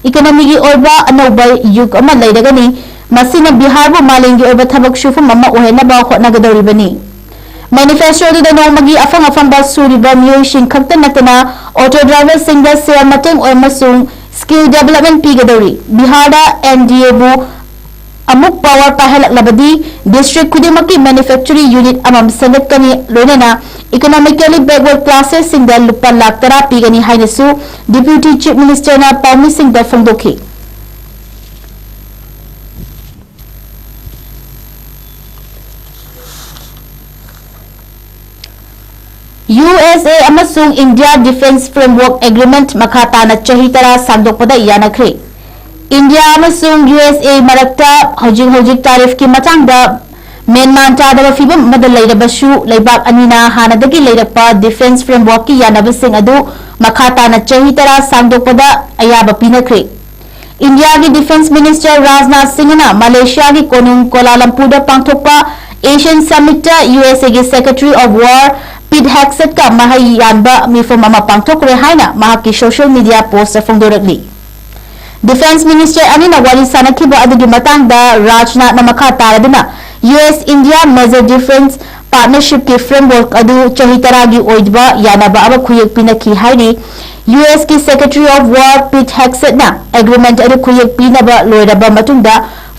ꯏꯀꯣꯅꯣꯃꯤꯒꯤ ꯑꯣꯏꯕ ꯑꯅꯧꯕ ꯌꯨꯒ ꯑꯃ ꯂꯩꯔꯒꯅꯤ, ꯃꯁꯤꯅ ꯕꯤꯍꯥꯔꯕꯨ ꯃꯥꯂꯦꯝꯒꯤ ꯑꯣꯏꯕ ꯊꯕꯛ ꯁꯨꯐꯝ ꯑꯃ ꯑꯣꯏꯍꯟꯅꯕ ꯍꯣꯠꯅꯒꯗꯧꯔꯤꯕꯅꯤ꯫ ꯃꯦꯅꯤꯐꯦꯁꯇꯣ ꯑꯗꯨꯗ ꯅꯣꯡꯃꯒꯤ ꯑꯐꯪ ꯑꯐꯪꯕ ꯁꯨꯔꯤꯕ ꯃꯤꯑꯣꯏꯁꯤꯡ ꯈꯛꯇ ꯅꯠꯇꯅ ꯑꯣꯇꯣ ꯗ꯭ꯔꯥꯏꯚꯔꯁꯤꯡꯗ ꯁꯦꯜ ꯃꯇꯦꯡ ꯑꯣꯏ ꯑꯃꯁꯨꯡ ꯁ꯭ꯀꯤꯜ ꯗꯦꯕꯂꯞꯃꯦꯟ ꯄꯤꯒꯗꯧꯔꯤ꯫ ꯕꯤꯍꯥꯔꯗ ꯑꯦꯟ ꯗꯤ ꯑꯦꯕꯨ ꯑꯃꯨꯛ ꯄꯥꯋꯔ ꯄꯥꯏꯍꯜꯂꯛꯂꯕꯗꯤ ꯗꯤꯁꯇ꯭ꯔꯤꯛ ꯈꯨꯗꯤꯡꯃꯛꯀꯤ ꯃꯦꯅꯨꯐꯦꯛꯆꯔꯤꯡ ꯌꯨꯅꯤꯠ ꯑꯃꯃꯝ ꯁꯦꯝꯒꯠꯀꯅꯤ, ꯂꯣꯏꯅꯅ ꯏꯀꯣꯅꯣꯃꯤꯀꯦꯂꯤ ꯕꯦꯛꯋꯥꯔꯗ ꯀ꯭ꯂꯥꯁꯦꯁꯁꯤꯡꯗ ꯂꯨꯄꯥ ꯂꯥꯈ ꯇꯔꯥ ꯄꯤꯒꯅꯤ ꯍꯥꯏꯅꯁꯨ ꯗꯤꯄ꯭ꯌꯨꯇꯤ ꯆꯤꯐ ꯃꯤꯅꯤꯁꯇꯔꯅ ꯄꯥꯎꯃꯤꯁꯤꯡꯗ ꯐꯣꯡꯗꯣꯛꯈꯤ꯫ ꯌꯨ ꯑꯦꯁ ꯑꯦ ꯑꯃꯁꯨꯡ ꯏꯟꯗꯤꯌꯥ ꯗꯤꯐꯦꯟꯁ ꯐ꯭ꯔꯦꯝꯋꯔꯛ ꯑꯦꯒ꯭ꯔꯤꯃꯦꯟꯠ ꯃꯈꯥ ꯇꯥꯅ ꯆꯍꯤ ꯇꯔꯥ ꯁꯥꯡꯗꯣꯛꯄꯗ ꯌꯥꯅꯈ꯭ꯔꯦ꯫ ꯏꯟꯗꯤꯌꯥ ꯑꯃꯁꯨꯡ ꯌꯨ ꯑꯦꯁ ꯑꯦ ꯃꯔꯛꯇ ꯍꯧꯖꯤꯛ ꯍꯧꯖꯤꯛ ꯇꯥꯔꯤꯐꯀꯤ ꯃꯇꯥꯡꯗ ꯃꯦꯟꯃꯥꯟ ꯇꯥꯗꯕ ꯐꯤꯚꯝ ꯑꯃꯗ ꯂꯩꯔꯕꯁꯨ, ꯂꯩꯕꯥꯛ ꯑꯅꯤꯅ ꯍꯥꯟꯅꯗꯒꯤ ꯂꯩꯔꯛꯄ ꯗꯤꯐꯦꯟꯁ ꯐ꯭ꯔꯦꯝꯋꯔꯛꯀꯤ ꯌꯥꯅꯕꯁꯤꯡ ꯑꯗꯨ ꯃꯈꯥ ꯇꯥꯅ ꯆꯍꯤ ꯇꯔꯥ ꯁꯥꯡꯗꯣꯛꯄꯗ ꯑꯌꯥꯕ ꯄꯤꯅꯈ꯭ꯔꯦ꯫ ꯏꯟꯗꯤꯌꯥꯒꯤ ꯗꯤꯐꯦꯟꯁ ꯃꯤꯅꯤꯁꯇꯔ ꯔꯥꯖꯅꯥꯊ ꯁꯤꯡꯍꯅ ꯃꯂꯦꯁꯤꯌꯥꯒꯤ ꯀꯣꯅꯨꯡ ꯀꯣꯂꯥꯂꯝꯄꯨꯔꯗ ꯄꯥꯡꯊꯣꯛꯄ ꯑꯦꯁꯤꯌꯥꯟ ꯁꯃꯤꯠꯇ ꯌꯨ ꯑꯦꯁ ꯑꯦꯒꯤ ꯁꯦꯀ꯭ꯔꯦꯇꯔꯤ ꯑꯣꯐ ꯋꯥꯔ ꯄꯤꯠ ꯍꯦꯛꯁꯦꯠꯀ ꯃꯍꯩ ꯌꯥꯟꯕ ꯃꯤꯐꯝ ꯑꯃ ꯄꯥꯡꯊꯣꯛꯈ꯭ꯔꯦ ꯍꯥꯏꯅ ꯃꯍꯥꯛꯀꯤ ꯁꯣꯁꯤꯌꯦꯜ ꯃꯤꯗꯤꯌꯥ ꯄꯣꯁꯇ ꯐꯣꯡꯗꯣꯔꯛꯂꯤ꯫ ꯗꯤꯐꯦꯟꯁ ꯃꯤꯅꯤꯁꯇꯔ ꯑꯅꯤꯅ ꯋꯥꯔꯤ ꯁꯥꯅꯈꯤꯕ ꯑꯗꯨꯒꯤ ꯃꯇꯥꯡꯗ ꯔꯥꯖꯅꯥꯊꯅ ꯃꯈꯥ ꯇꯥꯔꯗꯨꯅ, U S India major defence ꯄꯥꯔꯠꯅꯔꯁꯤꯞꯀꯤ ꯐ꯭ꯔꯦꯝꯋꯔꯛ ꯑꯗꯨ ꯆꯍꯤ ꯇꯔꯥꯒꯤ ꯑꯣꯏꯕ ꯌꯥꯅꯕ ꯑꯃ ꯈꯨꯌꯦꯛ ꯄꯤꯅꯈꯤ ꯍꯥꯏꯔꯤ꯫ ꯌꯨ ꯑꯦꯁꯀꯤ ꯁꯦꯀ꯭ꯔꯦꯇꯔꯤ ꯑꯣꯐ ꯋꯥꯔ ꯄꯤꯠ ꯍꯦꯛꯁꯦꯠꯅ ꯑꯦꯒ꯭ꯔꯤꯃꯦꯟꯠ ꯑꯗꯨ ꯈꯨꯌꯦꯛ ꯄꯤꯅꯕ ꯂꯣꯏꯔꯕ ꯃꯇꯨꯡꯗ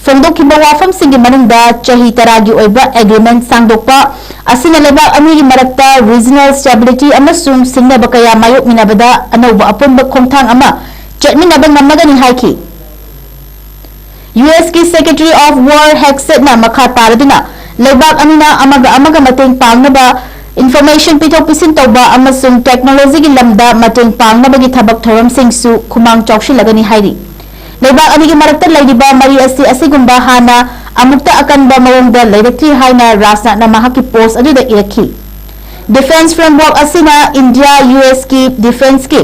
ꯐꯣꯡꯗꯣꯛꯈꯤꯕ ꯋꯥꯐꯝꯁꯤꯡꯒꯤ ꯃꯅꯨꯡꯗ ꯆꯍꯤ ꯇꯔꯥꯒꯤ ꯑꯣꯏꯕ ꯑꯦꯒ꯭ꯔꯤꯃꯦꯟꯠ ꯁꯥꯡꯗꯣꯛꯄ ꯑꯁꯤꯅ ꯂꯩꯕꯥꯛ ꯑꯅꯤꯒꯤ ꯃꯔꯛꯇ ꯔꯤꯖꯅꯦꯜ ꯁ꯭ꯇꯦꯕꯤꯂꯤꯇꯤ ꯑꯃꯁꯨꯡ ꯁꯤꯡꯅꯕ ꯀꯌꯥ ꯃꯥꯌꯣꯛꯅꯕꯗ ꯑꯅꯧꯕ ꯑꯄꯨꯟꯕ ꯈꯣꯡꯊꯥꯡ ꯑꯃ ꯆꯠꯃꯤꯟꯅꯕ ꯉꯝꯂꯒꯅꯤ ꯍꯥꯏꯈꯤ꯫ ꯌꯨ ꯑꯦꯁꯀꯤ ꯁꯦꯀ꯭ꯔꯦꯇꯔꯤ ꯑꯣꯐ ꯋꯥꯔ ꯍꯦꯛꯁꯦꯠꯅ ꯃꯈꯥ ꯇꯥꯔꯗꯨꯅ ꯂꯩꯕꯥꯛ ꯑꯅꯤꯅ ꯑꯃꯒ ꯑꯃꯒ ꯃꯇꯦꯡ ꯄꯥꯡꯅꯕ, ꯏꯟꯐꯣꯔꯃꯦꯁꯟ ꯄꯤꯊꯣꯛ ꯄꯤꯁꯤꯟ ꯇꯧꯕ ꯑꯃꯁꯨꯡ ꯇꯦꯛꯅꯣꯂꯣꯖꯤꯒꯤ ꯂꯝꯗ ꯃꯇꯦꯡ ꯄꯥꯡꯅꯕꯒꯤ ꯊꯕꯛ ꯊꯧꯔꯝꯁꯤꯡꯁꯨ ꯈꯨꯃꯥꯡ ꯆꯥꯎꯁꯤꯜꯂꯒꯅꯤ ꯍꯥꯏꯔꯤ꯫ ꯂꯩꯕꯥꯛ ꯑꯅꯤꯒꯤ ꯃꯔꯛꯇ ꯂꯩꯔꯤꯕ ꯃꯔꯤ ꯑꯁꯤ ꯑꯁꯤꯒꯨꯝꯕ ꯍꯥꯟꯅ ꯑꯃꯨꯛꯇ ꯑꯀꯟꯕ ꯃꯑꯣꯡꯗ ꯂꯩꯔꯛꯇ꯭ꯔꯤ ꯍꯥꯏꯅ ꯔꯥꯖꯅꯥꯊꯅ ꯃꯍꯥꯛꯀꯤ ꯄꯣꯁ ꯑꯗꯨꯗ ꯏꯔꯛꯈꯤ꯫ ꯗꯤꯐꯦꯟꯁ ꯐ꯭ꯔꯦꯝꯋꯔꯛ ꯑꯁꯤꯅ ꯏꯟꯗꯤꯌꯥ ꯌꯨ ꯑꯦꯁꯀꯤ ꯗꯤꯐꯦꯟꯁꯀꯤ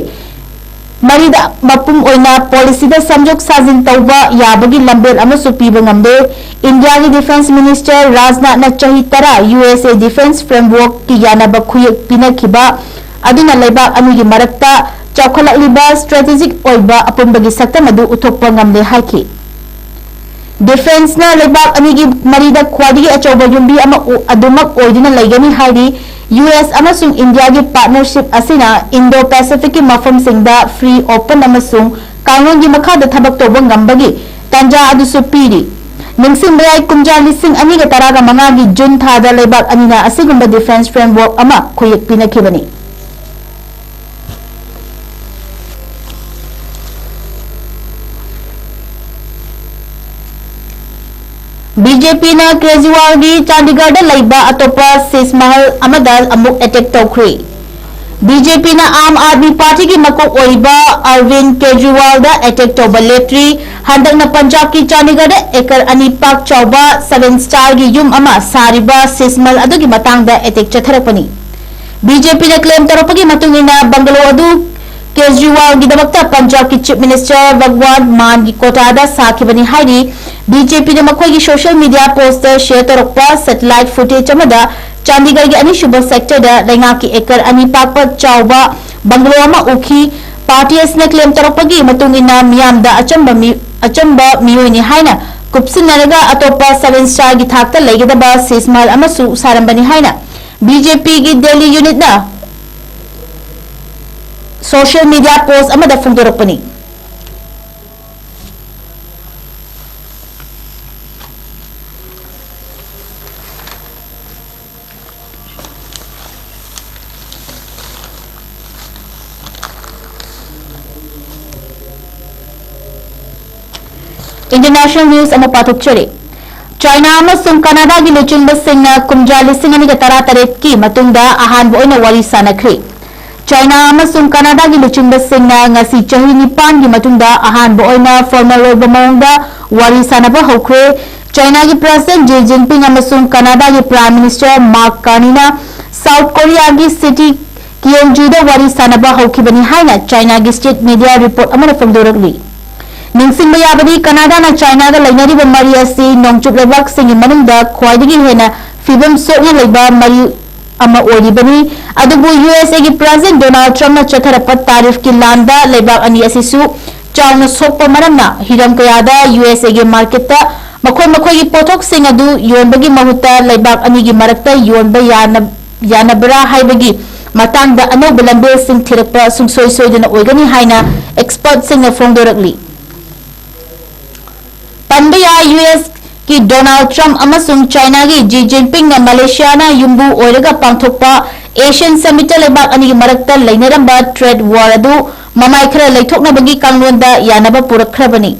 ꯃꯔꯤꯗ ꯃꯄꯨꯝ ꯑꯣꯏꯅ ꯄꯣꯂꯤꯁꯤꯗ ꯁꯦꯝꯗꯣꯛ ꯁꯥꯖꯤꯟ ꯇꯧꯕ ꯌꯥꯕꯒꯤ ꯂꯝꯕꯦꯜ ꯑꯃꯁꯨ ꯄꯤꯕ ꯉꯝꯂꯦ꯫ ꯏꯟꯗꯤꯌꯥꯒꯤ ꯗꯤꯐꯦꯟꯁ ꯃꯤꯅꯤꯁꯇꯔ ꯔꯥꯖꯅꯥꯊꯅ ꯆꯍꯤ ꯇꯔꯥ ꯌꯨ ꯑꯦꯁ ꯑꯦ ꯗꯤꯐꯦꯟꯁ ꯐ꯭ꯔꯦꯝꯋꯔꯛꯀꯤ ꯌꯥꯅꯕ ꯈꯨꯌꯦꯛ ꯄꯤꯅꯈꯤꯕ ꯑꯗꯨꯅ ꯂꯩꯕꯥꯛ ꯑꯅꯤꯒꯤ ꯃꯔꯛꯇ ꯆꯥꯎꯈꯠꯂꯛꯂꯤꯕ ꯁ꯭ꯇ꯭ꯔꯦꯇꯦꯖꯤꯛ ꯑꯣꯏꯕ ꯑꯄꯨꯟꯕꯒꯤ ꯁꯛꯇꯝ ꯑꯗꯨ ꯎꯠꯊꯣꯛꯄ ꯉꯝꯂꯦ ꯍꯥꯏꯈꯤ꯫ ꯗꯤꯐꯦꯟꯁꯅ ꯂꯩꯕꯥꯛ ꯑꯅꯤꯒꯤ ꯃꯔꯤꯗ ꯈ꯭ꯋꯥꯏꯗꯒꯤ ꯑꯆꯧꯕ ꯌꯨꯝꯕꯤ ꯑꯃ ꯑꯗꯨꯃꯛ ꯑꯣꯏꯗꯨꯅ ꯂꯩꯒꯅꯤ ꯍꯥꯏꯔꯤ꯫ ꯌꯨ ꯑꯦꯁ ꯑꯃꯁꯨꯡ ꯏꯟꯗꯤꯌꯥꯒꯤ ꯄꯥꯔꯠꯅꯔꯁꯤꯞ ꯑꯁꯤꯅ ꯏꯟꯗꯣ ꯄꯦꯁꯤꯐꯤꯛꯀꯤ ꯃꯐꯝꯁꯤꯡꯗ ꯐ꯭ꯔꯤ, ꯑꯣꯄꯟ ꯑꯃꯁꯨꯡ ꯀꯥꯡꯂꯣꯟꯒꯤ ꯃꯈꯥꯗ ꯊꯕꯛ ꯇꯧꯕ ꯉꯝꯕꯒꯤ ꯇꯥꯟꯖꯥ ꯑꯗꯨꯁꯨ ꯄꯤꯔꯤ꯫ ꯅꯤꯡꯁꯤꯡꯕ ꯌꯥꯏ, ꯀꯨꯝꯖꯥ ꯂꯤꯁꯤꯡ ꯑꯅꯤꯒ ꯇꯔꯥꯒ ꯃꯉꯥꯒꯤ ꯖꯨꯟ ꯊꯥꯗ ꯂꯩꯕꯥꯛ ꯑꯅꯤꯅ ꯑꯁꯤꯒꯨꯝꯕ ꯗꯤꯐꯦꯟꯁ ꯐ꯭ꯔꯦꯝꯋꯔꯛ ꯑꯃ ꯈꯨꯌꯦꯛ ꯄꯤꯅꯈꯤꯕꯅꯤ꯫ ꯕꯤ ꯖꯦ ꯄꯤꯅ ꯀꯦꯖ꯭ꯔꯤꯋꯥꯜꯒꯤ ꯆꯥꯟꯗꯤꯒꯔꯗ ꯂꯩꯕ ꯑꯇꯣꯞꯄ ꯁꯤꯁ ꯃꯍꯜ ꯑꯃꯗ ꯑꯃꯨꯛ ꯑꯦꯇꯦꯛ ꯇꯧꯈ꯭ꯔꯦ꯫ ꯕꯤ ꯖꯦ ꯄꯤꯅ ꯑꯥꯝ ꯑꯥꯗꯃꯤ ꯄꯥꯔꯇꯤꯒꯤ ꯃꯀꯣꯛ ꯑꯣꯏꯔꯤꯕ ꯑꯔꯕꯤꯟ ꯀꯦꯖ꯭ꯔꯤꯋꯥꯜꯗ ꯑꯦꯇꯦꯛ ꯇꯧꯕ ꯂꯦꯞꯇ꯭ꯔꯤ꯫ ꯍꯟꯗꯛꯅ ꯄꯟꯖꯥꯕꯀꯤ ꯆꯥꯟꯗꯤꯒꯔꯗ ꯑꯦꯀꯔ ꯑꯅꯤ ꯄꯥꯛ ꯆꯥꯎꯕ ꯁꯚꯦꯟ ꯁ꯭ꯇꯥꯔꯒꯤ ꯌꯨꯝ ꯑꯃ ꯁꯥꯔꯤꯕ ꯁꯤꯁ ꯃꯍꯜ ꯑꯗꯨꯒꯤ ꯃꯇꯥꯡꯗ ꯑꯦꯇꯦꯛ ꯆꯠꯊꯔꯛꯄꯅꯤ꯫ ꯕꯤ ꯖꯦ ꯄꯤꯅ ꯀ꯭ꯂꯦꯝ ꯇꯧꯔꯛꯄꯒꯤ ꯃꯇꯨꯡ ꯏꯟꯅ, ꯕꯪꯒꯂꯣ ꯑꯗꯨ ꯀꯦꯖ꯭ꯔꯤꯋꯥꯜꯒꯤꯗꯃꯛꯇ ꯄꯟꯖꯥꯕꯀꯤ ꯆꯤꯐ ꯃꯤꯅꯤꯁꯇꯔ ꯚꯒꯋꯟꯠ ꯃꯥꯟꯒꯤ ꯀꯣꯇꯥꯗ ꯁꯥꯈꯤꯕꯅꯤ ꯍꯥꯏꯔꯤ꯫ ꯕꯤ ꯖꯦ ꯄꯤꯅ ꯃꯈꯣꯏꯒꯤ ꯁꯣꯁꯤꯌꯦꯜ ꯃꯤꯗꯤꯌꯥ ꯄꯣꯁꯇ ꯁꯦꯌꯔ ꯇꯧꯔꯛꯄ ꯁꯦꯇꯦꯂꯥꯏꯠ ꯐꯨꯇꯦꯖ ꯑꯃꯗ ꯆꯥꯟꯗꯤꯒꯔꯒꯤ ꯑꯅꯤꯁꯨꯕ ꯁꯦꯛꯇꯔꯗ ꯂꯩꯉꯥꯛꯀꯤ ꯑꯦꯀꯔ ꯑꯅꯤ ꯄꯥꯛꯄ ꯆꯥꯎꯕ ꯕꯪꯒꯂꯣ ꯑꯃ ꯎꯈꯤ꯫ ꯄꯥꯔꯇꯤ ꯑꯁꯤꯅ ꯀ꯭ꯂꯦꯝ ꯇꯧꯔꯛꯄꯒꯤ ꯃꯇꯨꯡ ꯏꯟꯅ, ꯃꯤꯌꯥꯝꯗ ꯑꯆꯝꯕ ꯃꯤ-, ꯑꯆꯝꯕ ꯃꯤꯑꯣꯏꯅꯤ ꯍꯥꯏꯅ ꯀꯨꯞꯁꯤꯟꯅꯔꯒ ꯑꯇꯣꯞꯄ ꯁꯚꯦꯟ ꯁ꯭ꯇꯥꯔꯒꯤ ꯊꯥꯛꯇ ꯂꯩꯒꯗꯕ ꯁꯤꯁ ꯃꯍꯜ ꯑꯃꯁꯨ ꯁꯥꯔꯝꯕꯅꯤ ꯍꯥꯏꯅ ꯕꯤ ꯖꯦ ꯄꯤꯒꯤ ꯗꯦꯜꯂꯤ ꯌꯨꯅꯤꯠꯅ ꯁꯣꯁꯤꯌꯦꯜ ꯃꯤꯗꯤꯌꯥ ꯄꯣꯁ ꯑꯃꯗ ꯐꯣꯡꯗꯣꯔꯛꯄꯅꯤ꯫ International news ꯑꯃ ꯄꯥꯊꯣꯛꯆꯔꯤ꯫ ꯆꯥꯏꯅꯥ ꯑꯃꯁꯨꯡ ꯀꯅꯥꯗꯥꯒꯤ ꯂꯨꯆꯤꯡꯕꯁꯤꯡꯅ ꯀꯨꯝꯖꯥ ꯂꯤꯁꯤꯡ ꯑꯅꯤꯒ ꯇꯔꯥꯇꯔꯦꯠꯀꯤ ꯃꯇꯨꯡꯗ ꯑꯍꯥꯟꯕ ꯑꯣꯏꯅ ꯋꯥꯔꯤ ꯁꯥꯅꯈ꯭ꯔꯦ꯫ ꯆꯥꯏꯅꯥ ꯑꯃꯁꯨꯡ ꯀꯅꯥꯗꯥꯒꯤ ꯂꯨꯆꯤꯡꯕꯁꯤꯡꯅ ꯉꯁꯤ ꯆꯍꯤ ꯅꯤꯄꯥꯟꯒꯤ ꯃꯇꯨꯡꯗ ꯑꯍꯥꯟꯕ ꯑꯣꯏꯅ ꯐꯣꯔꯃꯦꯜ ꯑꯣꯏꯕ ꯃꯑꯣꯡꯗ ꯋꯥꯔꯤ ꯁꯥꯅꯕ ꯍꯧꯈ꯭ꯔꯦ꯫ ꯆꯥꯏꯅꯥꯒꯤ ꯄ꯭ꯔꯦꯁꯤꯗꯦꯟꯠ ꯖꯤ ꯖꯤꯟꯄꯤꯡ ꯑꯃꯁꯨꯡ ꯀꯅꯥꯗꯥꯒꯤ ꯄ꯭ꯔꯥꯏꯝ ꯃꯤꯅꯤꯁꯇꯔ ꯃꯥꯔꯛ ꯀꯥꯔꯅꯤꯅ ꯁꯥꯎꯠ ꯀꯣꯔꯤꯌꯥꯒꯤ ꯁꯤꯇꯤ ꯀꯤꯌꯣꯡꯖꯨꯗ ꯋꯥꯔꯤ ꯁꯥꯟꯅꯕ ꯍꯧꯈꯤꯕꯅꯤ ꯍꯥꯏꯅ ꯆꯥꯏꯅꯥꯒꯤ state media report ꯑꯃꯅ ꯐꯣꯡꯗꯣꯔꯛꯂꯤ꯫ ꯅꯤꯡꯁꯤꯡꯕ ꯌꯥꯕꯗꯤ, ꯀꯅꯥꯗꯥꯅ ꯆꯥꯏꯅꯥꯒ ꯂꯩꯅꯔꯤꯕ ꯃꯔꯤ ꯑꯁꯤ ꯅꯣꯡꯆꯨꯞ ꯂꯩꯕꯥꯛꯁꯤꯡꯒꯤ ꯃꯅꯨꯡꯗ ꯈ꯭ꯋꯥꯏꯗꯒꯤ ꯍꯦꯟꯅ ꯐꯤꯕꯝ ꯁꯣꯛꯅ ꯂꯩꯕ ꯃꯔꯤ ꯑꯃ ꯑꯣꯏꯔꯤꯕꯅꯤ꯫ ꯑꯗꯨꯕꯨ ꯌꯨ ꯑꯦꯁ ꯑꯦꯒꯤ President Donald Trumpꯅ ꯆꯠꯊꯔꯛꯄ tariffꯀꯤ ꯂꯥꯟꯗ ꯂꯩꯕꯥꯛ ꯑꯅꯤ ꯑꯁꯤꯁꯨ ꯆꯥꯎꯅ ꯁꯣꯛꯄ ꯃꯔꯝꯅ ꯍꯤꯔꯝ ꯀꯌꯥꯗ ꯌꯨ ꯑꯦꯁ ꯑꯦꯒꯤ marketꯇ ꯃꯈꯣꯏ ꯃꯈꯣꯏꯒꯤ ꯄꯣꯠꯊꯣꯛꯁꯤꯡ ꯑꯗꯨ ꯌꯣꯟꯕꯒꯤ ꯃꯍꯨꯠꯇ ꯂꯩꯕꯥꯛ ꯑꯅꯤꯒꯤ ꯃꯔꯛꯇ ꯌꯣꯟꯕ ꯌꯥꯅ-, ꯌꯥꯅꯕ꯭ꯔꯥ ꯍꯥꯏꯕꯒꯤ ꯃꯇꯥꯡꯗ ꯑꯅꯧꯕ ꯂꯝꯕꯦꯜꯁꯤꯡ ꯊꯤꯔꯛꯄ ꯁꯨꯡꯁꯣꯏ ꯁꯣꯏꯗꯅ ꯑꯣꯏꯒꯅꯤ ꯍꯥꯏꯅ expertꯁꯤꯡꯅ ꯐꯣꯡꯗꯣꯔꯛꯂꯤ꯫ ꯄꯟꯕ ꯌꯥꯏ, ꯌꯨ ꯑꯦꯁꯀꯤ Donald Trump ꯑꯃꯁꯨꯡ ꯆꯥꯏꯅꯥꯒꯤ Xi Jinpingꯅ ꯃꯂꯦꯁꯤꯌꯥꯅ ꯌꯨꯝꯕꯨ ꯑꯣꯏꯔꯒ ꯄꯥꯡꯊꯣꯛꯄ ASEAN Summitꯇ ꯂꯩꯕꯥꯛ ꯑꯅꯤꯒꯤ ꯃꯔꯛꯇ ꯂꯩꯅꯔꯝꯕ trade war ꯑꯗꯨ ꯃꯃꯥꯏ ꯈꯔ ꯂꯩꯊꯣꯛꯅꯕꯒꯤ ꯀꯥꯡꯂꯣꯟꯗ ꯌꯥꯅꯕ ꯄꯨꯔꯛꯈ꯭ꯔꯕꯅꯤ꯫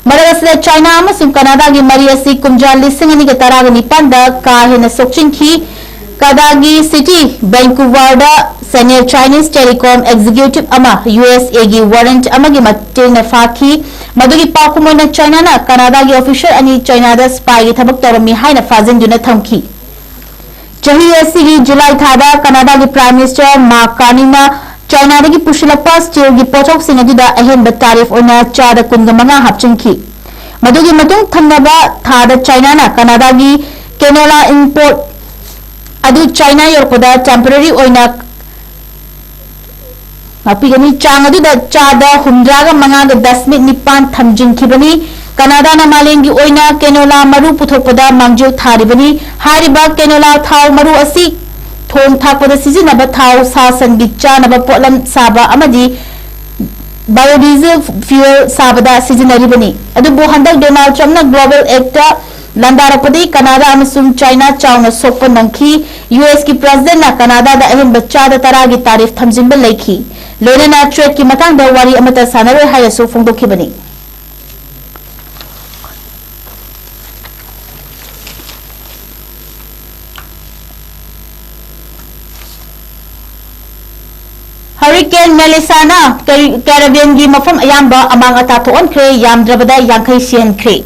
ꯃꯔꯛ ꯑꯁꯤꯗ ꯆꯥꯏꯅꯥ ꯑꯃꯁꯨꯡ ꯀꯅꯥꯗꯥꯒꯤ ꯃꯔꯤ ꯑꯁꯤ ꯀꯨꯝꯖꯥ ꯂꯤꯁꯤꯡ ꯑꯅꯤꯒ ꯇꯔꯥꯒ ꯅꯤꯄꯥꯟꯗ ꯀꯥ ꯍꯦꯟꯅ ꯁꯣꯛꯆꯤꯟꯈꯤ꯫ ꯀꯅꯥꯗꯥꯒꯤ city Vancouverꯗ senior Chinese telecom executive ꯑꯃ ꯌꯨ ꯑꯦꯁ ꯑꯦꯒꯤ warrant ꯑꯃꯒꯤ ꯃꯇꯦꯡꯅ ꯐꯥꯈꯤ꯫ ꯃꯗꯨꯒꯤ ꯄꯥꯎꯈꯨꯝ ꯑꯣꯏꯅ ꯆꯥꯏꯅꯥꯅ ꯀꯅꯥꯗꯥꯒꯤ official ꯑꯅꯤ ꯆꯥꯏꯅꯥꯗ spyꯒꯤ ꯊꯕꯛ ꯇꯧꯔꯝꯃꯤ ꯍꯥꯏꯅ ꯐꯥꯖꯤꯟꯗꯨꯅ ꯊꯝꯈꯤ꯫ ꯆꯍꯤ ꯑꯁꯤꯒꯤ ꯖꯨꯂꯥꯏ ꯊꯥꯗ ꯀꯅꯥꯗꯥꯒꯤ Prime Minister Mark Carneyꯅ ꯆꯥꯏꯅꯥꯗꯒꯤ ꯄꯨꯁꯤꯜꯂꯛꯄ steelꯒꯤ ꯄꯣꯠꯊꯣꯛꯁꯤꯡ ꯑꯗꯨꯗ ꯑꯍꯦꯟꯕ tariff ꯑꯣꯏꯅ ꯆꯥꯗ ꯀꯨꯟꯒ ꯃꯉꯥ ꯍꯥꯞꯆꯤꯟꯈꯤ꯫ ꯃꯗꯨꯒꯤ ꯃꯇꯨꯡ ꯊꯪꯅꯕ ꯊꯥꯗ ꯆꯥꯏꯅꯥꯅ ꯀꯅꯥꯗꯥꯒꯤ canola import ꯑꯗꯨ ꯆꯥꯏꯅꯥ ꯌꯧꯔꯛꯄꯗ temporary ꯑꯣꯏꯅ ꯉꯥꯛꯄꯤꯒꯅꯤ꯫ ꯆꯥꯡ ꯑꯗꯨꯗ ꯆꯥꯗ ꯍꯨꯝꯗ꯭ꯔꯥꯒ ꯃꯉꯥꯒ ꯗꯁꯃꯤꯛ ꯅꯤꯄꯥꯟ ꯊꯝꯖꯤꯟꯈꯤꯕꯅꯤ꯫ ꯀꯅꯥꯗꯥꯅ ꯃꯥꯂꯦꯝꯒꯤ ꯑꯣꯏꯅ canola ꯃꯔꯨ ꯄꯨꯊꯣꯛꯄꯗ ꯃꯥꯡꯖꯤꯜ ꯊꯥꯔꯤꯕꯅꯤ꯫ ꯍꯥꯏꯔꯤꯕ canola ꯊꯥꯎ ꯃꯔꯨ ꯑꯁꯤ ꯊꯣꯡ ꯊꯥꯛꯄꯗ ꯁꯤꯖꯤꯟꯅꯕ ꯊꯥꯎ, ꯁꯥ ꯁꯟꯒꯤ ꯆꯥꯅꯕ ꯄꯣꯠꯂꯝ ꯁꯥꯕ ꯑꯃꯗꯤ biodiesel fuel ꯁꯥꯕꯗ ꯁꯤꯖꯤꯟꯅꯔꯤꯕꯅꯤ꯫ ꯑꯗꯨꯕꯨ ꯍꯟꯗꯛ Donald Trumpꯅ global actꯇ ꯂꯥꯟꯗꯥꯔꯛꯄꯗꯒꯤ ꯀꯅꯥꯗꯥ ꯑꯃꯁꯨꯡ ꯆꯥꯏꯅꯥ ꯆꯥꯎꯅ ꯁꯣꯛꯄ ꯅꯪꯈꯤ꯫ ꯌꯨ ꯑꯦꯁꯀꯤ Presidentꯅ ꯀꯅꯥꯗꯥꯗ ꯑꯍꯦꯟꯕ ꯆꯥꯗ ꯇꯔꯥꯒꯤ tariff ꯊꯝꯖꯤꯟꯕ ꯂꯩꯈꯤ꯫ ꯂꯣꯏꯅꯅ tradeꯀꯤ ꯃꯇꯥꯡꯗ ꯋꯥꯔꯤ ꯑꯃꯠꯇ ꯁꯥꯟꯅꯔꯣꯏ ꯍꯥꯏꯅꯁꯨ ꯐꯣꯡꯗꯣꯛꯈꯤꯕꯅꯤ꯫ Hurricane Melissaꯅ ꯀꯦꯔꯤ-, Caribbeanꯒꯤ ꯃꯐꯝ ꯑꯌꯥꯝꯕ ꯑꯃꯥꯡ ꯑꯇꯥ ꯊꯣꯛꯍꯟꯈ꯭ꯔꯦ, ꯌꯥꯝꯗ꯭ꯔꯕꯗ ꯌꯥꯡꯈꯩ ꯁꯤꯍꯟꯈ꯭ꯔꯦ꯫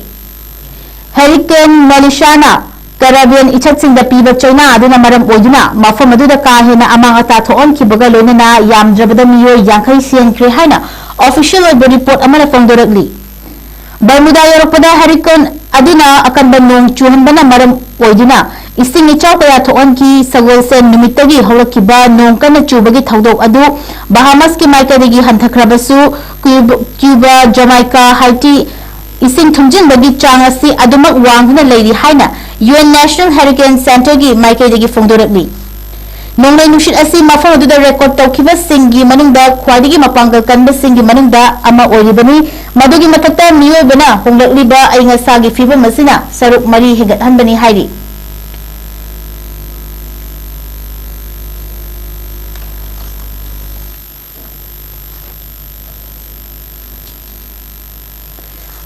Hurricane Melissaꯅ ꯀꯔꯥꯕꯤꯌꯟ ꯏꯊꯠꯁꯤꯡꯗ ꯄꯤꯕ ꯆꯩꯅꯥ ꯑꯗꯨꯅ ꯃꯔꯝ ꯑꯣꯏꯗꯨꯅ ꯃꯐꯝ ꯑꯗꯨꯗ ꯀꯥ ꯍꯦꯟꯅ ꯑꯃꯥꯡ ꯑꯇꯥ ꯊꯣꯛꯍꯟꯈꯤꯕꯒ ꯂꯣꯏꯅꯅ ꯌꯥꯝꯗ꯭ꯔꯕꯗ ꯃꯤꯑꯣꯏ ꯌꯥꯡꯈꯩ ꯁꯤꯍꯟꯈ꯭ꯔꯦ ꯍꯥꯏꯅ official ꯑꯣꯏꯕ report ꯑꯃꯅ ꯐꯣꯡꯗꯣꯔꯛꯂꯤ꯫ ꯕꯔꯃꯨꯗꯥ ꯌꯧꯔꯛꯄꯗ ꯍꯔꯤꯀꯦꯟ ꯑꯗꯨꯅ ꯑꯀꯟꯕ ꯅꯣꯡ ꯆꯨꯍꯟꯕꯅ ꯃꯔꯝ ꯑꯣꯏꯗꯨꯅ ꯏꯁꯤꯡ ꯏꯆꯥꯎ ꯀꯌꯥ ꯊꯣꯛꯍꯟꯈꯤ꯫ ꯁꯒꯣꯜꯁꯦꯟ ꯅꯨꯃꯤꯠꯇꯒꯤ ꯍꯧꯔꯛꯈꯤꯕ ꯅꯣꯡ ꯀꯟꯅ ꯆꯨꯕꯒꯤ ꯊꯧꯗꯣꯛ ꯑꯗꯨ ꯕꯍꯥꯃꯁꯀꯤ ꯃꯥꯏꯀꯩꯗꯒꯤ ꯍꯟꯊꯈ꯭ꯔꯕꯁꯨ, ꯀ꯭ꯌꯨꯕ, ꯀ꯭ꯌꯨꯕꯥ, ꯖꯃꯥꯏꯀꯥ, ꯍꯥꯏꯇꯤ, ꯏꯁꯤꯡ ꯊꯨꯝꯖꯤꯟꯕꯒꯤ ꯆꯥꯡ ꯑꯁꯤ ꯑꯗꯨꯃꯛ ꯋꯥꯡꯗꯨꯅ ꯂꯩꯔꯤ ꯍꯥꯏꯅ U N National Hurricane Centreꯒꯤ ꯃꯥꯏꯀꯩꯗꯒꯤ ꯐꯣꯡꯗꯣꯔꯛꯂꯤ꯫ ꯅꯣꯡꯂꯩ ꯅꯨꯡꯁꯤꯠ ꯑꯁꯤ ꯃꯐꯝ ꯑꯗꯨꯗ record ꯇꯧꯈꯤꯕꯁꯤꯡꯒꯤ ꯃꯅꯨꯡꯗ ꯈ꯭ꯋꯥꯏꯗꯒꯤ ꯃꯄꯥꯡꯒꯜ ꯀꯟꯕꯁꯤꯡꯒꯤ ꯃꯅꯨꯡꯗ ꯑꯃ ꯑꯣꯏꯔꯤꯕꯅꯤ꯫ ꯃꯗꯨꯒꯤ ꯃꯊꯛꯇ ꯃꯤꯑꯣꯏꯕꯅ ꯍꯣꯡꯂꯛꯂꯤꯕ ꯑꯏꯪ ꯑꯁꯥꯒꯤ ꯐꯤꯕꯝ ꯑꯁꯤꯅ ꯁꯔꯨꯛ ꯃꯔꯤ ꯍꯦꯟꯒꯠꯍꯟꯕꯅꯤ ꯍꯥꯏꯔꯤ꯫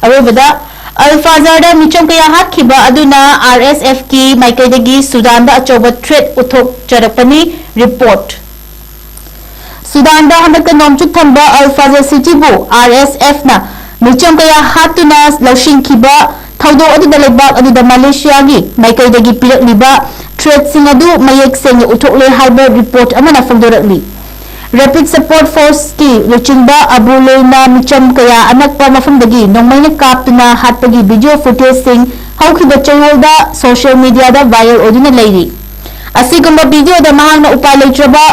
ꯑꯔꯣꯏꯕꯗ, ꯑꯜ ꯐꯥꯖꯔꯗ ꯃꯤꯆꯝ ꯀꯌꯥ ꯍꯥꯠꯈꯤꯕ ꯑꯗꯨꯅ R S Fꯀꯤ ꯃꯥꯏꯀꯩꯗꯒꯤ ꯁꯨꯗꯥꯟꯗ ꯑꯆꯧꯕ threat ꯎꯠꯊꯣꯛꯆꯔꯛꯄꯅꯤ꯫ Report꯫ ꯁꯨꯗꯥꯟꯗ ꯍꯟꯗꯛꯇ ꯅꯣꯡꯆꯨꯞ ꯊꯪꯕ ꯑꯜ ꯐꯥꯖꯔ cityꯕꯨ R S Fꯅ ꯃꯤꯆꯝ ꯀꯌꯥ ꯍꯥꯠꯇꯨꯅ ꯂꯧꯁꯤꯟꯈꯤꯕ ꯊꯧꯗꯣꯛ ꯑꯗꯨꯗ ꯂꯩꯕꯥꯛ ꯑꯗꯨꯗ ꯃꯂꯦꯁꯤꯌꯥꯒꯤ ꯃꯥꯏꯀꯩꯗꯒꯤ ꯄꯤꯔꯛꯂꯤꯕ threatꯁꯤꯡ ꯑꯗꯨ ꯃꯌꯦꯛ ꯁꯦꯡꯅ ꯎꯠꯊꯣꯛꯂꯦ ꯍꯥꯏꯕ report ꯑꯃꯅ ꯐꯣꯡꯗꯣꯔꯛꯂꯤ꯫ Rapid Support Forceꯀꯤ ꯂꯨꯆꯤꯡꯕ ꯑꯕꯨ ꯂꯨꯏꯅ ꯃꯤꯆꯝ ꯀꯌꯥ ꯑꯅꯛꯄ ꯃꯐꯝꯗꯒꯤ ꯅꯣꯡꯃꯩꯅ ꯀꯥꯞꯇꯨꯅ ꯍꯥꯠꯄꯒꯤ video footageꯁꯤꯡ ꯍꯧꯈꯤꯕ ꯆꯌꯣꯜꯗ social mediaꯗ viral ꯑꯣꯏꯗꯨꯅ ꯂꯩꯔꯤ꯫ ꯑꯁꯤꯒꯨꯝꯕ videoꯗ ꯃꯍꯥꯛꯅ ꯎꯄꯥꯏ ꯂꯩꯇ꯭ꯔꯕ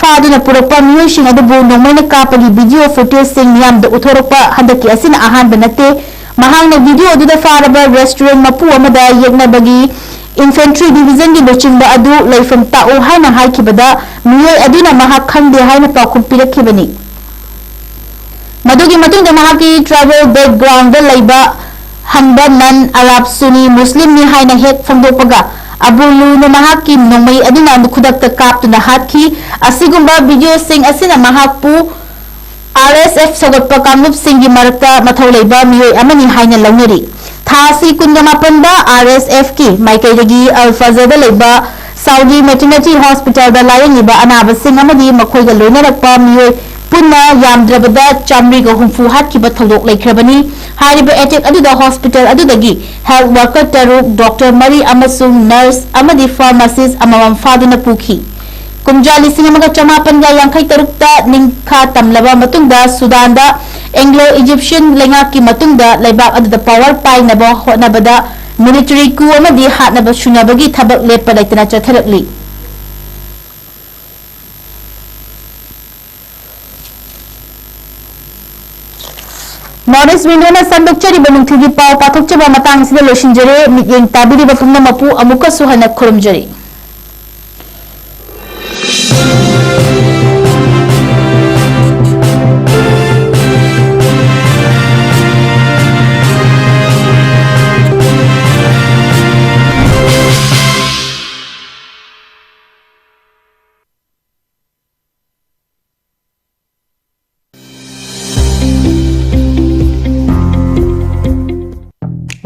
ꯐꯥꯗꯨꯅ ꯄꯨꯔꯛꯄ ꯃꯤꯑꯣꯏꯁꯤꯡ ꯑꯗꯨꯕꯨ ꯅꯣꯡꯃꯩꯅ ꯀꯥꯞꯄꯒꯤ video footageꯁꯤꯡ ꯃꯤꯌꯥꯝꯗ ꯎꯠꯊꯣꯔꯛꯄ ꯍꯟꯗꯛꯀꯤ ꯑꯁꯤꯅ ꯑꯍꯥꯟꯕ ꯅꯠꯇꯦ꯫ ꯃꯍꯥꯛꯅ video ꯑꯗꯨꯗ ꯐꯥꯔꯕ restaurant ꯃꯄꯨ ꯑꯃꯗ ꯌꯦꯛꯅꯕꯒꯤ Infantry Divisionꯒꯤ ꯂꯨꯆꯤꯡꯕ ꯑꯗꯨ ꯂꯩꯐꯝ ꯇꯥꯛꯎ ꯍꯥꯏꯅ ꯍꯥꯏꯈꯤꯕꯗ, ꯃꯤꯑꯣꯏ ꯑꯗꯨꯅ ꯃꯍꯥꯛ ꯈꯪꯗꯦ ꯍꯥꯏꯅ ꯄꯥꯎꯈꯨꯝ ꯄꯤꯔꯛꯈꯤꯕꯅꯤ꯫ ꯃꯗꯨꯒꯤ ꯃꯇꯨꯡꯗ ꯃꯍꯥꯛꯀꯤ tribal backgroundꯗ ꯂꯩꯕ ꯍꯪꯕ non-Arab Sunni Muslimꯅꯤ ꯍꯥꯏꯅ ꯍꯦꯛ ꯐꯣꯡꯗꯣꯛꯄꯒ, ꯑꯕꯨ ꯂꯨꯅ ꯃꯍꯥꯛꯀꯤ ꯅꯣꯡꯃꯩ ꯑꯗꯨꯅ ꯈꯨꯗꯛꯇ ꯀꯥꯞꯇꯨꯅ ꯍꯥꯠꯈꯤ꯫ ꯑꯁꯤꯒꯨꯝꯕ videoꯁꯤꯡ ꯑꯁꯤꯅ ꯃꯍꯥꯛꯄꯨ R S F ꯁꯧꯒꯠꯄ ꯀꯥꯡꯂꯨꯞꯁꯤꯡꯒꯤ ꯃꯔꯛꯇ ꯃꯊꯧ ꯂꯩꯕ ꯃꯤꯑꯣꯏ ꯑꯃꯅꯤ ꯍꯥꯏꯅ ꯂꯧꯅꯔꯤ꯫ ꯊꯥ ꯑꯁꯤ ꯀꯨꯟꯒ ꯃꯥꯄꯟꯗ R S Fꯀꯤ ꯃꯥꯏꯀꯩꯗꯒꯤ ꯑꯜ ꯐꯖꯔꯗ ꯂꯩꯕ Saudi Maternity Hospitalꯗ ꯂꯥꯌꯦꯡꯂꯤꯕ ꯑꯅꯥꯕꯁꯤꯡ ꯑꯃꯗꯤ ꯃꯈꯣꯏꯒ ꯂꯣꯏꯅꯔꯛꯄ ꯃꯤꯑꯣꯏ ꯄꯨꯟꯅ ꯌꯥꯝꯗ꯭ꯔꯕꯗ ꯆꯥꯃꯔꯤꯒ ꯍꯨꯝꯐꯨ ꯍꯥꯠꯈꯤꯕ ꯊꯧꯗꯣꯛ ꯂꯩꯈ꯭ꯔꯕꯅꯤ꯫ ꯍꯥꯏꯔꯤꯕ attack ꯑꯗꯨꯗ hospital ꯑꯗꯨꯗꯒꯤ health worker ꯇꯔꯨꯛ, doctor ꯃꯔꯤ ꯑꯃꯁꯨꯡ nurse ꯑꯃꯗꯤ pharmacist ꯑꯃꯃꯝ ꯐꯥꯗꯨꯅ ꯄꯨꯈꯤ꯫ ꯀꯨꯝꯖꯥ ꯂꯤꯁꯤꯡ ꯑꯃꯒ ꯆꯃꯥꯄꯟꯒ ꯌꯥꯡꯈꯩ ꯇꯔꯨꯛꯇ ꯅꯤꯡꯈꯥ ꯇꯝꯂꯕ ꯃꯇꯨꯡꯗ ꯁꯨꯗꯥꯟꯗ Anglo-Egyptian ꯂꯩꯉꯥꯛꯀꯤ ꯃꯇꯨꯡꯗ ꯂꯩꯕꯥꯛ ꯑꯗꯨꯗ power ꯄꯥꯏꯅꯕ ꯍꯣꯠꯅꯕꯗ military coup ꯑꯃꯗꯤ ꯍꯥꯠꯅꯕ ꯁꯨꯅꯕꯒꯤ ꯊꯕꯛ ꯂꯦꯞꯄ ꯂꯩꯇꯅ ꯆꯠꯊꯔꯛꯂꯤ꯫ North East Window ꯅ ꯁꯟꯗꯣꯛꯆꯔꯤꯕ ꯅꯨꯡꯊꯤꯜꯒꯤ ꯄꯥꯎ ꯄꯥꯊꯣꯛꯆꯕ ꯃꯇꯥꯡ ꯑꯁꯤꯗ ꯂꯣꯏꯁꯤꯟꯖꯔꯦ꯫ ꯃꯤꯠꯌꯦꯡ ꯇꯥꯕꯤꯔꯤꯕ ꯄꯨꯝꯅꯃꯛꯄꯨ ꯑꯃꯨꯛꯀꯁꯨ ꯍꯟꯅ ꯈꯨꯔꯨꯝꯖꯔꯤ꯫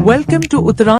Welcome to Uttarakhand.